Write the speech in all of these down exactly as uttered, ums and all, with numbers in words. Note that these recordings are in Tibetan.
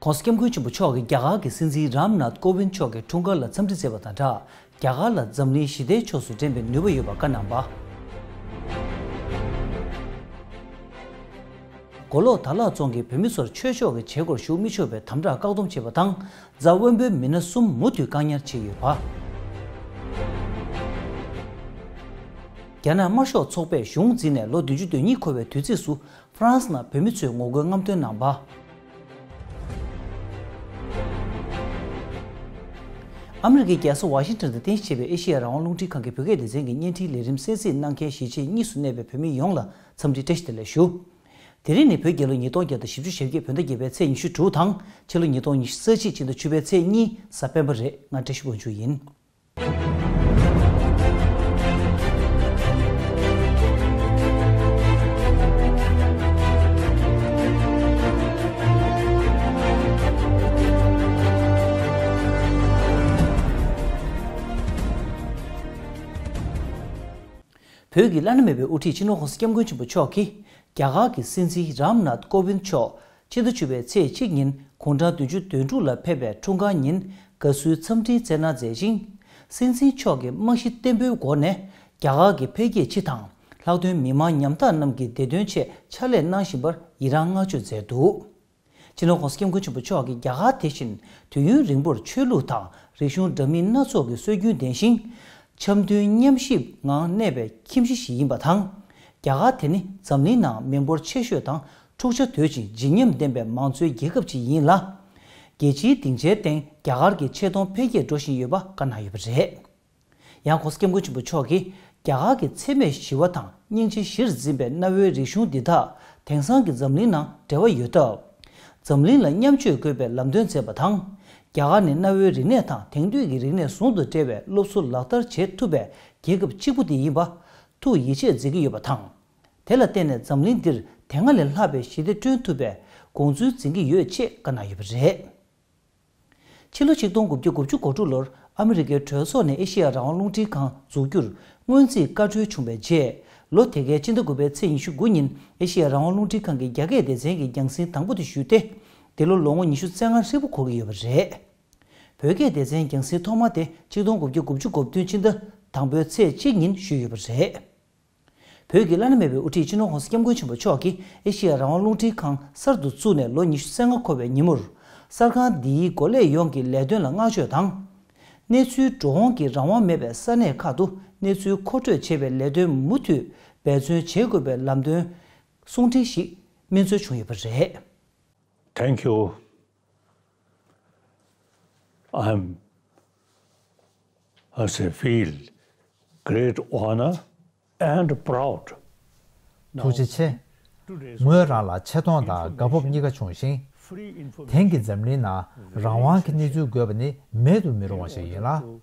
༸གོང་ས་༸སྐྱབས་མགོན་ཆེན་པོ་མཆོག་གིས་རྒྱ་གར་གྱི་སྲིད་འཛིན་རམ་ནཱཐ་ཀོ་བིན་མཆོག་གི་འཁྲུངས་སྐར་ལ་འཚམས་འདྲི་མཛད་པ་དང་སྦྲགས། རྒྱ་གར་ལ་འཛམ་གླིང་ཞི་བདེའི་ཕྱོགས་སུ་འགྲེམས་པའི་ནུས་པ་ཡོད་པ་བཀའ་གནང་བ། མགོ་ལོག་དར་ལག་རྫོང་གིས་བོད་མི་ཚོར་ཆོས་ཕྱོགས་ཀྱི་བྱེད་སྒོར་ཞུགས་མི་ཆོག་པའི་དམ་དྲག་བཀག་སྡོམ་བྱས་པ་དང་། རྫ་དབོན་པོའི་མི་སྣ་གསུམ་མུ་མཐུད་བཀག་ཉར་བྱས་ཡོད་པ། རྒྱ་ནག་དམར་ཤོག་ཚོགས་པས་གཞུང་འཛིན་ནས་ལོ་བདུན་ཅུ་དོན་གཉིས་འཁོར་བའི་དུས་ཚིགས་སུ། ཧྥ་རན་སི་ནང་བོད་མི་ཚོས་ངོ་རྒོལ་རྔམ་སྟོན་གནང་བ། ཨ་མི་རི་ཀའི་རྒྱལ་ས་ཝ་ཤིང་ཊོན་དུ་རྟེན་གཞི་བྱས་པའི་ཨེ་ཤེ་ཡ་རང་དབང་རླུང་འཕྲིན་ཁང་གི་བོད་སྐད་སྡེ་ཚན་གྱི་བརྙན་འཕྲིན་ལས་རིམ་གསན་གཟིགས་གནང་མཁན་གཞིས་བྱེས་གཉིས་སུ་གནས་པའི་བོད་མི་ཡོངས་ལ་འཚམས་འདྲི་བཀྲ་ཤིས་བདེ་ལེགས་ཞུ། དེ་རིང་ནི་བོད་རྒྱལ་ལོ་ཉིས་སྟོང་བརྒྱ་དང་བཞི་བཅུ་ཞེ་བརྒྱད་བོད་ཟླ་བརྒྱད་པའི་ཚེས་ཉི་ཤུ་དྲུག་དང་། ཕྱི་ལོ་ཉིས་སྟོང་ཉི་ཤུ་རྩ་གཅིག་སྤྱི་ཟླ་བཅུ་པའི་ཚེས་གཉིས་གཟའ་སྤེན་པ་རེད། ང་བཀྲ་ཤིས་དབང་ཕྱུག་ཡིན། བོད་ཀྱི་བླ་ན་མེད་པའི་དབུ་ཁྲིད་སྤྱི་ནོར་༸གོང་ས་༸སྐྱབས་མགོན་ཆེན་པོ་མཆོག་གིས། རྒྱ་གར་གྱི་སྲིད་འཛིན་རམ་ནཱཐ་ཀོ་བིན་མཆོག་ཕྱི་ཟླ་བཅུ་པའི་ཚེས་གཅིག་ཉིན་དགུང་གྲངས་བདུན་ཅུ་དོན་དྲུག་ལ་ཕེབས་པའི་འཁྲུངས་སྐར་ཉིན་དགའ་བསུའི་འཚམས་འཕྲིན་བསྩལ་གནང་མཛད་ཅིང་། སྲིད་འཛིན་མཆོག་གིས་རྨང་གཞི་བརྟན་པོའི་སྒོ་ནས་རྒྱ་གར་གྱི་འཕེལ་རྒྱས་སྤྱི་དང་ལྷག་དོན་མི་དམངས་ཉམ་ཐག་རྣམས་ཀྱི་བདེ་དོན་ཆེད་ཕྱག་ལས་གནང་བཞིན་པར་ཡི་རངས་བསྔགས་བརྗོད་མཛད་འདུག་སྤྱི་ནོར་༸གོང་ས་༸སྐྱབས་མགོན་ཆེན་པོ་མཆོག་གིས་རྒྱ་གར་དེ་བཞིན་དུས་ཡུན་རིང་པོར་ཆོས་ལུགས་དང་རིག་གཞུང་འདྲ་མིན་སྣ་ཚོགས་ཀྱི་སྲོལ་རྒྱུན་ལྡན་ཞིང་། འཆམ་མཐུན་མཉམ་གཤིབ་ངང་གནས་པའི་ཁྱིམ་གཞིས་ཤིག་ཡིན་པ་དང་། རྒྱ་གར་དེ་ནི་འཛམ་གླིང་ནང་མི་འབོར་ཆེ་ཤོས་དང་འཁྲུག་ཆ་དོད་ཅིང་བརྗིད་ཉམས་ལྡན་པའི་མང་གཙོའི་རྒྱལ་ཁབ་ཅིག་ཡིན་ལ། རྒྱལ་སྤྱིའི་སྡིངས་ཆའི་སྟེང་རྒྱ་གར་གྱི་ཆེ་མཐོང་འཕེལ་རྒྱས་འགྲོ་བཞིན་ཡོད་པ་བཀའ་གནང་ཡོད་པ་རེད། ཡང་༸གོང་ས་༸སྐྱབས་མགོན་ཆེན་པོ་མཆོག་གིས་རྒྱ་གར་གྱི་འཚེ་མེད་ཞི་བ་དང་སྙིང་རྗེ་གཞིར་འཛིན་པའི་གནའ་བོའི་རིག་གཞུང་འདི་དག་དེང་སང་གི་འཛམ་གླིང་ནང་འབྲེལ་བ་ཡོད་སྟབས། འཛམ་གླིང་ལ་མཉམ་སྤྱོད་དགོས་པའི་ལམ་སྟོན་མཛད་པ་དང་། རྒྱ་གར་ནི་གནའ་བོའི་རིག་གནས་དང་དེང་དུས་ཀྱི་རིག་གནས་ཟུང་དུ་འབྲེལ་བའི་སློབ་གསོ་ལག་བསྟར་བྱེད་ཐུབ་པའི་རྒྱལ་ཁབ་གཅིག་པུ་དེ་ཡིན་པ་ཐུགས་ཡིད་ཆེས་མཛད་ཀྱི་ཡོད་པ་དང་། དེ་ལ་བརྟེན་ནས་འཛམ་གླིང་འདིར་དེ་སྔ་ལས་ལྷག་པའི་ཞི་བདེ་བསྐྲུན་ཐུབ་པའི་དགོངས་ཚུལ་འཛིན་གྱི་ཡོད་ཅེས་བཀའ་གནང་ཡོད་པ་རེད། ཕྱི་ལོ་ཆིག་སྟོང་དགུ་བརྒྱ་དགུ་བཅུ་གོ་དྲུག་ལོར་ཨ་མི་རི་ཀའི་གྲོས་ཚོགས་ནས་ཨེ་ཤེ་ཡ་རང་དབང་རླུང་འཕྲིན་ཁང་འཛུགས་རྒྱུར་སྔོན་རྩིས་བཀའ་འཁྲོལ་བྱུང་བའི་རྗེས། ལོ་དེ་གའི་སྤྱི་ཟླ་དགུ་པའི་ཚེས་ཉི་ཤུ་དགུ་ཉིན་ཨེ་ཤེ་ཡ་རང་དབང་རླུང་འཕྲིན་ཁང་གི་རྒྱ་སྐད་སྡེ་ཚན་གྱི་རྒྱང་སྲིང་དང་པོ་དེ་ཞུས་ཏེ། འདི་ལོ་ལོ་ངོ་ཉི་ཤུ་རྩ་ལྔ་ཧྲིལ་པོ་འཁོར་གྱི་ཡོད་པ་རེད། བོད་སྐད་སྡེ་ཚན་རྒྱང་སྲིང་ཐོག་མ་དེ་ཆིག་སྟོང་དགུ་བརྒྱ་དགུ་བཅུ་གོ་བདུན་སྤྱི་ཟླ་དང་པོའི་ཚེས་གཅིག་ཉིན་ཞུས་ཡོད་པ་རེད། བོད་ཀྱི་བླ་ན་མེད་པའི་དབུ་ཁྲིད་སྤྱི་ནོར་༸གོང་ས་༸སྐྱབས་མགོན་ཆེན་པོ་མཆོག་གིས་ཨེ་ཤེ་ཡ་རང་དབང་རླུང་འཕྲིན་ཁང་གསར་དུ་བཙུགས་ནས་ལོ་ཉི་ཤུ་རྩ་ལྔ་འཁོར་བའི་ཉིན་མོར། གསར་ཁང་འདིའི་འགོ་ལས་ཡོངས་ཀྱི་ལས་དོན་ལ་བསྔགས་བརྗོད་དང་། གནས་ཚུལ་འགྲོ་འོང་གི་རང་དབང་མེད་པའི་ས་གནས་ཁག་ཏུ་གནས་ཚུལ་མཁོ་སྤྲོད་བྱེད་པའི་ལས་དོན་མུ་མཐུད་འབད་བརྩོན་བྱེད་དགོས་པའི་ལམ་སྟོན་གསུང་འཕྲིན་ཞིག་སྨིན་སྩོལ་བྱུང་ཡོད་པ་རེད། Thank you. I'm, I say, feel great honor and proud. ཐུགས་རྗེ་ཆེ། ངོས་རང་ལ་ཆེ་མཐོང་དང་དགའ་སྤོབས་གཉིས་ཀ་བྱུང་ཞིང་། དེང་གི་འཛམ་གླིང་ནང་རང་དབང་གི་གནས་ཚུལ་དགོས་པ་ནི་མེད་དུ་མི་རུང་བ་ཞིག་ཡིན་ལ།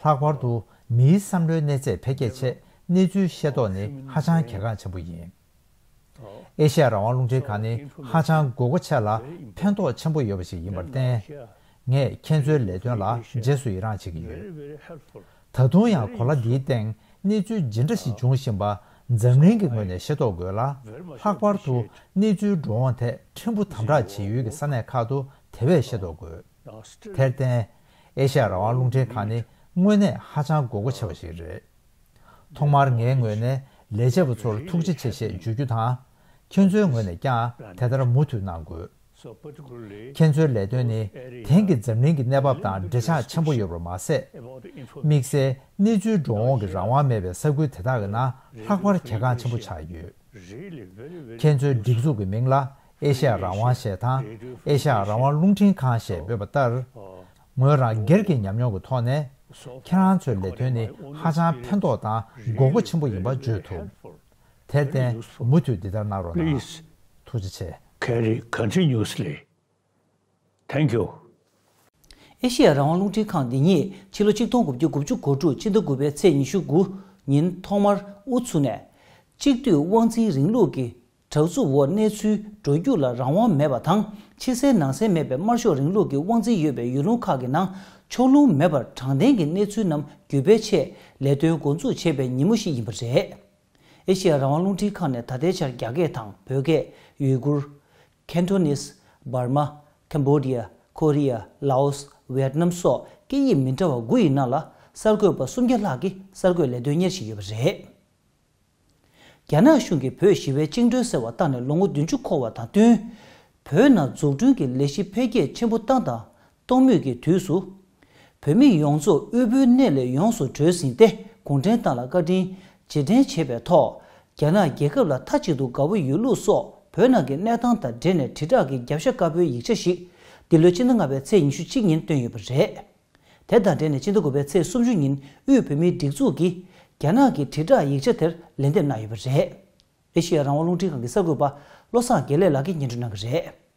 ལྷག་པར་དུ་མིའི་བསམ་བློའི་གནས་ཚད་འཕེལ་རྒྱས་ཆེད་གནས་ཚུལ་ཤེས་རྟོགས་ནི་ཧ་ཅང་གལ་འགངས་ཆེན་པོ་ཡིན། ཨེ་ཤ་ཡ་རང་དབང་རླུང་འཕྲིན་ཁང་ནི་ཧ་ཅང་དགོས་མཁོ་ཆེ་ལ་ཕན་ཐོགས་ཆེན་པོ་ཡོད་པ་ཞིག་ཡིན་པར་བརྟེན། ངས་ཁྱེད་ཚོའི་ལས་དོན་ལ་རྗེས་སུ་ཡི་རངས་བྱེད་ཀྱི་ཡོད། ད་དུང་ཡང་གོ་ལ་འདིའི་སྟེང་གནས་ཚུལ་ཇི་འདྲ་ཞིག་འབྱུང་བཞིན་པ་འཛམ་གླིང་གི་ངོས་ནས་ཤེས་རྟོགས་དགོས་ལ། ལྷག་པར་དུ་གནས་ཚུལ་འགྲོ་འོང་ཐད་ཕྲན་བུ་དམ་དྲག་བྱེད་ཡུལ་གྱི་ས་གནས་ཁག་ཏུ་དེ་བས་ཤེས་རྟོགས་དགོས། དེར་བརྟེན། ཨེ་ཤ་ཡ་རང་དབང་རླུང་འཕྲིན་ཁང་ནི་དངོས་གནས་ཧ་ཅང་དགོས་མཁོ་ཆེ་བ་ཞིག་རེད། ཐོག་མར་ངའི་ངོས་ནས་ལས་བྱེད་པ་ཚོར་ཐུགས་རྗེ་ཆེ་ཞེས་བརྗོད་རྒྱུ་དང་། ཁྱེད་ཚོའི་ངོས་ནས་ཀྱང་དེ་ལྟར་མུ་མཐུད་གནང་དགོས། ཁྱེད་ཚོའི་ལས་དོན་ནི་དེང་གི་འཛམ་གླིང་གི་གནས་བབ་དང་འབྲེལ་ཆགས་ཆེན་པོ་ཡོད་པར་མ་ཟད། དམིགས་བསལ་གནས་ཚུལ་འགྲོ་འོང་གི་རང་དབང་མེད་པའི་ས་ཁུལ་དེ་དག་གི་ནང་ལྷག་པར་གལ་འགངས་ཆེན་པོ་ཆགས་ཡོད། ཁྱེད་ཚོའི་སྒྲིག་འཛུགས་ཀྱི་མིང་ལ་ཨེ་ཤ་ཡ་རང་དབང་ཞེས་དང་ཨེ་ཤ་ཡ་རང་དབང་རླུང་འཕྲིན་ཁང་ཞེས་འབོད་པ་ལྟར། ངོས་རང་སྒེར་གྱི་ཉམས་མྱོང་གི་ཐོག་ནས། ཁྱེད་རང་ཚོའི་ལས་དོན་ནི་ཧ་ཅང་ཕན་ཐོགས་དང་དགོས་མཁོ་ཆེན་པོ་ཡིན་པ་བརྗོད་ཐུབ། དེར་བརྟེན་མུ་མཐུད་འདི་ལྟར་གནང་རོགས་གནང་། Please ཐུགས་རྗེ་ཆེ། Carry continuously. Thank you. ཨེ་ཤེ་ཡ་རང་དབང་རླུང་འཕྲིན་ཁང་འདི་ཉིད་ཕྱི་ལོ་ཆིག་སྟོང་དགུ་བརྒྱ་དགུ་བཅུ་གོ་དྲུག་སྤྱི་ཟླ་དགུ་པའི་ཚེས་ཉི་ཤུ་དགུ་ཉིན་ཐོག་མར་དབུ་ཚུགས་ནས། གཅིག་སྡུད་དབང་འཛིན་རིང་ལུགས་ཀྱི་དྲག་རྩུབ་འོག་གནས་ཚུལ་འགྲོ་རྒྱུགས་ལ་རང་དབང་མེད་པ་དང་། ཕྱི་གསལ་ནང་གསལ་མེད་པའི་དམར་ཤོག་རིང་ལུགས་ཀྱི་དབང་འཛིན་ཡོད་པའི་ཡུལ་ལུང་ཁག་གི་ནང་ཕྱོགས་ལྷུང་མེད་པར་དྲང་བདེན་གྱི་གནས་ཚུལ་རྣམས་བརྒྱུད་སྤེལ་ཆེད་ལས་དོན་འགོ་འཛུགས་བྱས་པའི་ཉིན་མོ་ཞིག་ཡིན་པ་རེད། ཨེ་ཤེ་ཡ་རང་དབང་རླུང་འཕྲིན་ཁང་ནས་ད་ལྟའི་ཆར་རྒྱ་སྐད་དང་བོད་སྐད། ཡུ་གུར། ཁེན་ཏོ་ནིས། འབར་མ། ཁམ་བྷོ་ཌི་ཡ། ཁོ་རི་ཡ། ལའོ་སི། ཝེ་ཏི་ནམ་སོགས་སྐད་ཡིག་མི་འདྲ་བ་དགུ་ཡི་ནང་ལ་གསར་འགོད་པ་སུམ་བརྒྱ་ལྷག་གིས་གསར་འགོད་ལས་དོན་གཉེར་བཞིན་ཡོད་པ་རེད། རྒྱ་ནག་གཞུང་གིས་བོད་ཞི་བའི་བཅིངས་འགྲོལ་ཟེར་བ་བཏང་ནས་ལོ་ངོ་བདུན་ཅུ་འཁོར་བ་དང་བསྟུན། བོད་ནང་འཛུགས་སྐྲུན་གྱི་ལས་གཞི་འཕེལ་རྒྱས་ཆེན་པོ་བཏང་དང་གཏོང་མུས་ཀྱི་དུས་སུ། བོད་མི་ཡོངས་རྫོགས་དབུལ་པོའི་གནས་ལས་ཡོངས་སུ་གྲོལ་ཟིན་ཏེ། གུང་ཁྲན་ཏང་ལ་བཀའ་དྲིན་རྗེས་དྲན་བྱེད་པའི་ཐོག་རྒྱ་ནག་རྒྱལ་ཁབ་ལ་མཐའ་གཅིག་ཏུ་དགའ་བོ་ཡོད་ལུགས་སོགས་བོད་ནང་གི་གནས་སྟངས་དང་འབྲེལ་ནས་དྲིལ་བསྒྲགས་ཀྱི་རྒྱབ་ཤ་དཀར་པོའི་ཡིག་ཆ་ཞིག་འདི་ལོའི་སྤྱི་ཟླ་ལྔ་པའི་ཚེས་ཉི་ཤུ་གཅིག་ཉིན་བཏོན་ཡོད་པ་རེད། དེ་དང་འབྲེལ་ནས་སྤྱི་ཟླ་དགུ་པའི་ཚེས་སུམ་ཅུ་ཉིན་དབུས་བོད་མིའི་སྒྲིག་འཛུགས་ཀྱིས་རྒྱ་ནག་གི་དྲིལ་བསྒྲགས་ཡིག་ཆ་དེར་ལན་འདེབས་གནང་ཡོད་པ་རེད། ཨེ་ཤེ་ཡ་རང་དབང་རླུང་འཕྲིན་ཁང་གི་གསར་འགོད་པ་བློ་བཟང་དགེ་ལེགས་ལགས་ཀྱིས་སྙན་སྒྲོན་གནང་གི་རེད།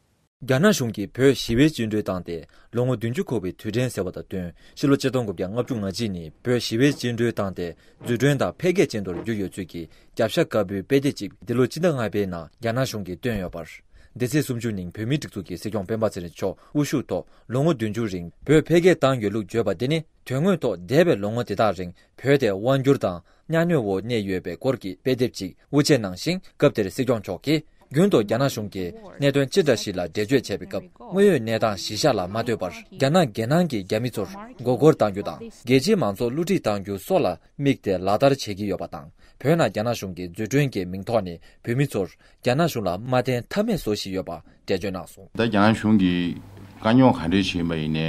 རྒྱ་ནག་གཞུང་གིས་བོད་ཞི་བའི་བཅིངས་འགྲོལ་བཏང་སྟེ་ལོ་ངོ་བདུན་ཅུ་འཁོར་བའི་དུས་དྲན་ཟེར་བ་དང་བསྟུན། ཕྱི་ལོ་ཆིག་སྟོང་དགུ་བརྒྱ་ལྔ་བཅུ་ང་གཅིག་ནི་བོད་ཞི་བའི་བཅིངས་འགྲོལ་བཏང་སྟེ་འཛུགས་སྐྲུན་དང་འཕེལ་རྒྱས་ཅན་དུ་བསྒྱུར་ཡོད་ཚུལ་གྱི་རྒྱབ་ཤ་དཀར་པོའི་དཔེ་དེབ་ཅིག་འདི་ལོ་སྤྱི་ཟླ་ལྔ་པའི་ནང་རྒྱ་ནག་གཞུང་གིས་བཏོན་ཡོད་པར། འདི་ཚེས་སུམ་ཅུ་ཉིན་བོད་མིའི་སྒྲིག་འཛུགས་ཀྱི་སྲིད་སྐྱོང་སྤེན་པ་ཚེ་རིང་མཆོག་དབུ་བཞུགས་ཐོག་ལོ་ངོ་བདུན་ཅུ་རིང་བོད་འཕེལ་རྒྱས་བཏང་ཡོད་ལུགས་བརྗོད་པ་འདི་ནི། དོན་དངོས་ཐོག་འདས་པའི་ལོ་ངོ་དེ་དག་རིང་བོད་དེ་དབང་བསྒྱུར་དང་གཉའ་གནོན་འོག་གནས་ཡོད་པའི་སྐོར་གྱི་དཔེ་དེབ་ཅིག་དབུ་འབྱེད་གནང་ཞིང་། སྐབས་དེར་སྲིད་སྐྱོང་མཆོག་གིས། རྒྱུན་དུ་རྒྱ་ནག་གཞུང་གིས་གནད་དོན་ཅི་འདྲ་ཞིག་ལ་འགྲེལ་བརྗོད་བྱས་པའི་སྐབས། དངོས་ཡོད་གནས་སྟངས་གཞི་བཞག་ལ་མ་ལྟོས་པར། རྒྱ་ནག་རྒྱལ་ནང་གི་རྒྱ་མི་ཚོར་མགོ་སྐོར་གཏང་རྒྱུ་དང་། རྒྱལ་སྤྱིའི་མང་ཚོགས་བསླུ་བྲིད་གཏང་རྒྱུ་སོགས་ལ་དམིགས་ཏེ་ལག་བསྟར་བྱེད་ཀྱི་ཡོད་པ་དང་། བོད་ནང་རྒྱ་ནག་གཞུང་གིས་འཛུགས་སྐྲུན་གྱི་མིང་ཐོག་ནས་བོད་མི་ཚོར་རྒྱ་ནག་གཞུང་ལ་མ་བརྟེན་ཐབས་མེད་བཟོ་བཞིན་ཡོད་པ་འགྲེལ་བརྗོད་གནང་སོང་། ད་རྒྱ་ནག་གཞུང་གིས་དཀའ་རྙོག་ག་འདྲས་ཞིག་ཡིན་པ་ཡིན་ནའི།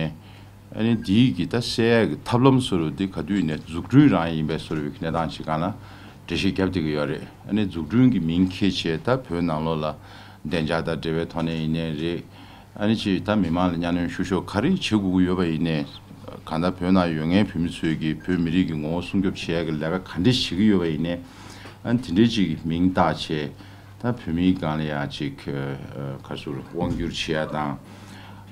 ཨ་ནི་འདིའི་གི་ད་སེལ་ཡག་གི་ཐབས་ལམ་བཟོ་འདྲ་འདི་ག་དུས་ཡིན་ནའི་འཛུགས་སྐྲུན་རང་ཡིན་པའི་བཟོ་འདྲའི་གནས་སྟངས་ཤིག་སྒང་ལ་འགྲེལ་བཤད་བརྒྱབ་བསྡད་ཀྱི་ཡོད་རེད། ཨ་ནི་འཛུགས་སྐྲུན་གྱི་མིང་འཁྱེར་བྱས་ད་བོད་ནང་ལོགས་ལ་བདེ་འཇགས་དང་འབྲེལ་བའི་ཐོག་ནས་ཡིན་ནའི་རེད། ཨ་ནི་ཅིག་ད་མི་མང་ལ་གཉའ་གནོན་བཤུ་གཞོག་ག་རེ་བྱེད་དགོས་ཀྱི་ཡོད་པ་ཡིན་ནའི། གང་ལྟར་བོད་ནང་ཡོད་མཁན་བོད་མི་ཚོས་ཀྱི་བོད་མི་རིགས་ཀྱི་ངོ་བོ་སྲུང་སྐྱོབ་བྱེད་ཡག་གི་ལས་ཀ་ག་འདྲས་བྱེད་ཀྱི་ཡོད་པ་ཡིན་ནའི། ཨ་ནི་དེ་འདྲའི་ཅིག་མིང་བཏགས་བྱས། ད་བོད་མིའི་སྒང་ལ་ཡང་ཅིག་ཨ་ག་ཚོད་དབང་བསྒྱུར་བྱེད་ཡ་དང་།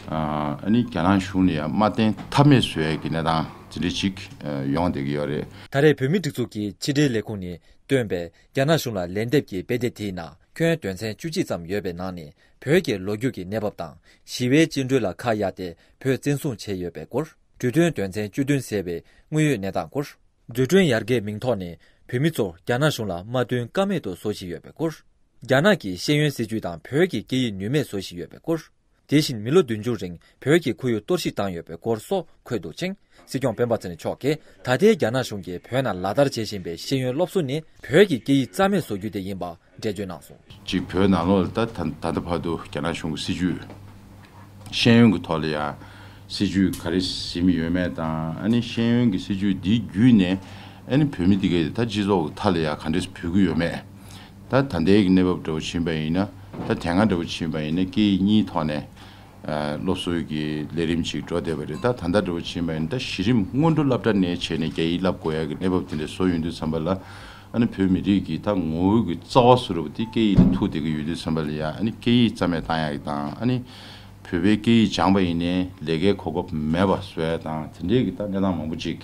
ཨ་ནི་རྒྱ་ནག་གཞུང་ལ་ཡང་མ་བརྟེན་ཐབས་མེད་བཟོ་ཡ་གི་གནས་སྟངས་དེ་འདྲ་ཅིག་ཡོང་བསྡད་ཀྱི་ཡོད་རེད། ད་རེས་བོད་མིའི་སྒྲིག་འཛུགས་ཀྱི་ཕྱི་དྲིལ་ལས་ཁུངས་ནས་བཏོན་པའི་རྒྱ་ནག་གཞུང་ལ་ལན་འདེབས་ཀྱི་དཔེ་དེབ་དེའི་ནང་ཁྱོན་དོན་ཚན་བཅུ་གཅིག་ཙམ་ཡོད་པའི་ནང་ནས་བོད་ཀྱི་ལོ་རྒྱུས་ཀྱི་གནས་བབ་དང་། ཞི་བའི་བཅིངས་འགྲོལ་ལ་ཁ་གཡར་ཏེ་བོད་བཙན་བཟུང་བྱས་ཡོད་པའི་སྐོར། གྲོས་མཐུན་དོན་ཚན་བཅུ་བདུན་ཟེར་བའི་དངོས་ཡོད་གནས་སྟངས་སྐོར། འཛུགས་སྐྲུན་ཡར་རྒྱས་མིང་ཐོག་ནས་བོད་མི་ཚོ་རྒྱ་ནག་གཞུང་ལ་མ་བསྟུན་ཀ་མེད་དུ་བཟོ་བཞིན་ཡོད་པའི་སྐོར། རྒྱ་ནག་གི་ཤེས་ཡོན་སྲིད་བྱུས་དང་བོད་ཀྱི་སྐད་ཡིག་ནུས་མེད་བཟོ་བཞིན་ཡོད་པའི་སྐོར། དེ་བཞིན་མི་ལོ་བདུན་ཅུ་རིང་བོད་ཀྱི་ཁོར་ཡུག་གཏོར་བཤིག་བཏང་ཡོད་པའི་སྐོར་སོགས་འཁོད་འདུག་ཅིང་། སྲིད་སྐྱོང་སྤེན་པ་ཚེ་རིང་མཆོག་གིས་ད་ལྟའི་རྒྱ་ནག་གཞུང་གིས་བོད་ནང་ལག་བསྟར་བྱེད་བཞིན་པའི་ཤེས་ཡོན་སློབ་གསོ་ནི་བོད་ཀྱི་སྐད་ཡིག་རྩ་མེད་བཟོ་རྒྱུ་དེ་ཡིན་པ་འགྲེལ་བརྗོད་གནང་སོང་། གཅིག་བོད་ནང་ལོགས་ལ་ད་ད་ད་ལྟ་བར་དུ་རྒྱ་ནག་གཞུང་གི་སྲིད་བྱུས། ཤེས་ཡོན་གྱི་ཐོག་ལ་ཡང་སྲིད་བྱུས་ག་རེ་ཟིན་ཡོད་མེད་དང་། ཨ་ནི་ཤེས་ཡོན་གྱི་སྲིད་བྱུས་འདི་བརྒྱུད་ནས་ཨ་ནི་བོད་མི་འདི་གས་ད་སྤྱི་ཚོགས་ཀྱི་མཐའ་ལ་ཡང་ག་འདྲས་སེ་བུད་ཀྱི་ཡོད་མེད། ད་ད་ལྟའི་གི་གནས་བབ་འདྲ་བོ་ཕྱིན་པ་ཡིན་ན། ད་དེ་སྔ་འདྲ་བོ་ཕྱིན་པ་ཡིན་ན་སྐད་ཡིག་གཉིས་ཐོག་ནས་ཨ་སློབ་གསོའི་གི་ལས་རིམ་ཅིག་འགྲོ་བསྡད་པ་རེད། ད་ད་ལྟ་འདྲ་བོ་ཕྱིན་པ་ཡིན་ན་ད་གཞི་རིམ་སྔོན་འགྲོ་སློབ་གྲྭ་ནས་བྱས་ནས་རྒྱ་ཡིག་བསླབ་དགོས་ཡ་གི་གནས་བབ་དེ་འདྲ་བཟོ་ཡོང་དུས་ཙམ་པ་ལ། ཨ་ནི་བོད་མི་རིགས་ཀྱི་ད་ངོ་བོ་གི་རྩ་བ་བཟོ་འདྲ་བོ་དེ་སྐད་ཡིག་ལ་ཐུག་བསྡད་ཀྱི་ཡོད་དུས་ཙམ་པ་ལ་ཡ། ཨ་ནི་སྐད་ཡིག་རྩ་མེད་བཏང་ཡ་གི་དང་། ཨ་ནི་བོད་པའི་སྐད་ཡིག་སྦྱངས་པ་ཡིན་ནའི་ལས་ཀའི་གོ་སྐབས་མེད་པ་བཟོ་ཡ་དང་། དེ་འདྲའི་གི་ད་གནས་སྟངས་མང་པོ་ཅིག་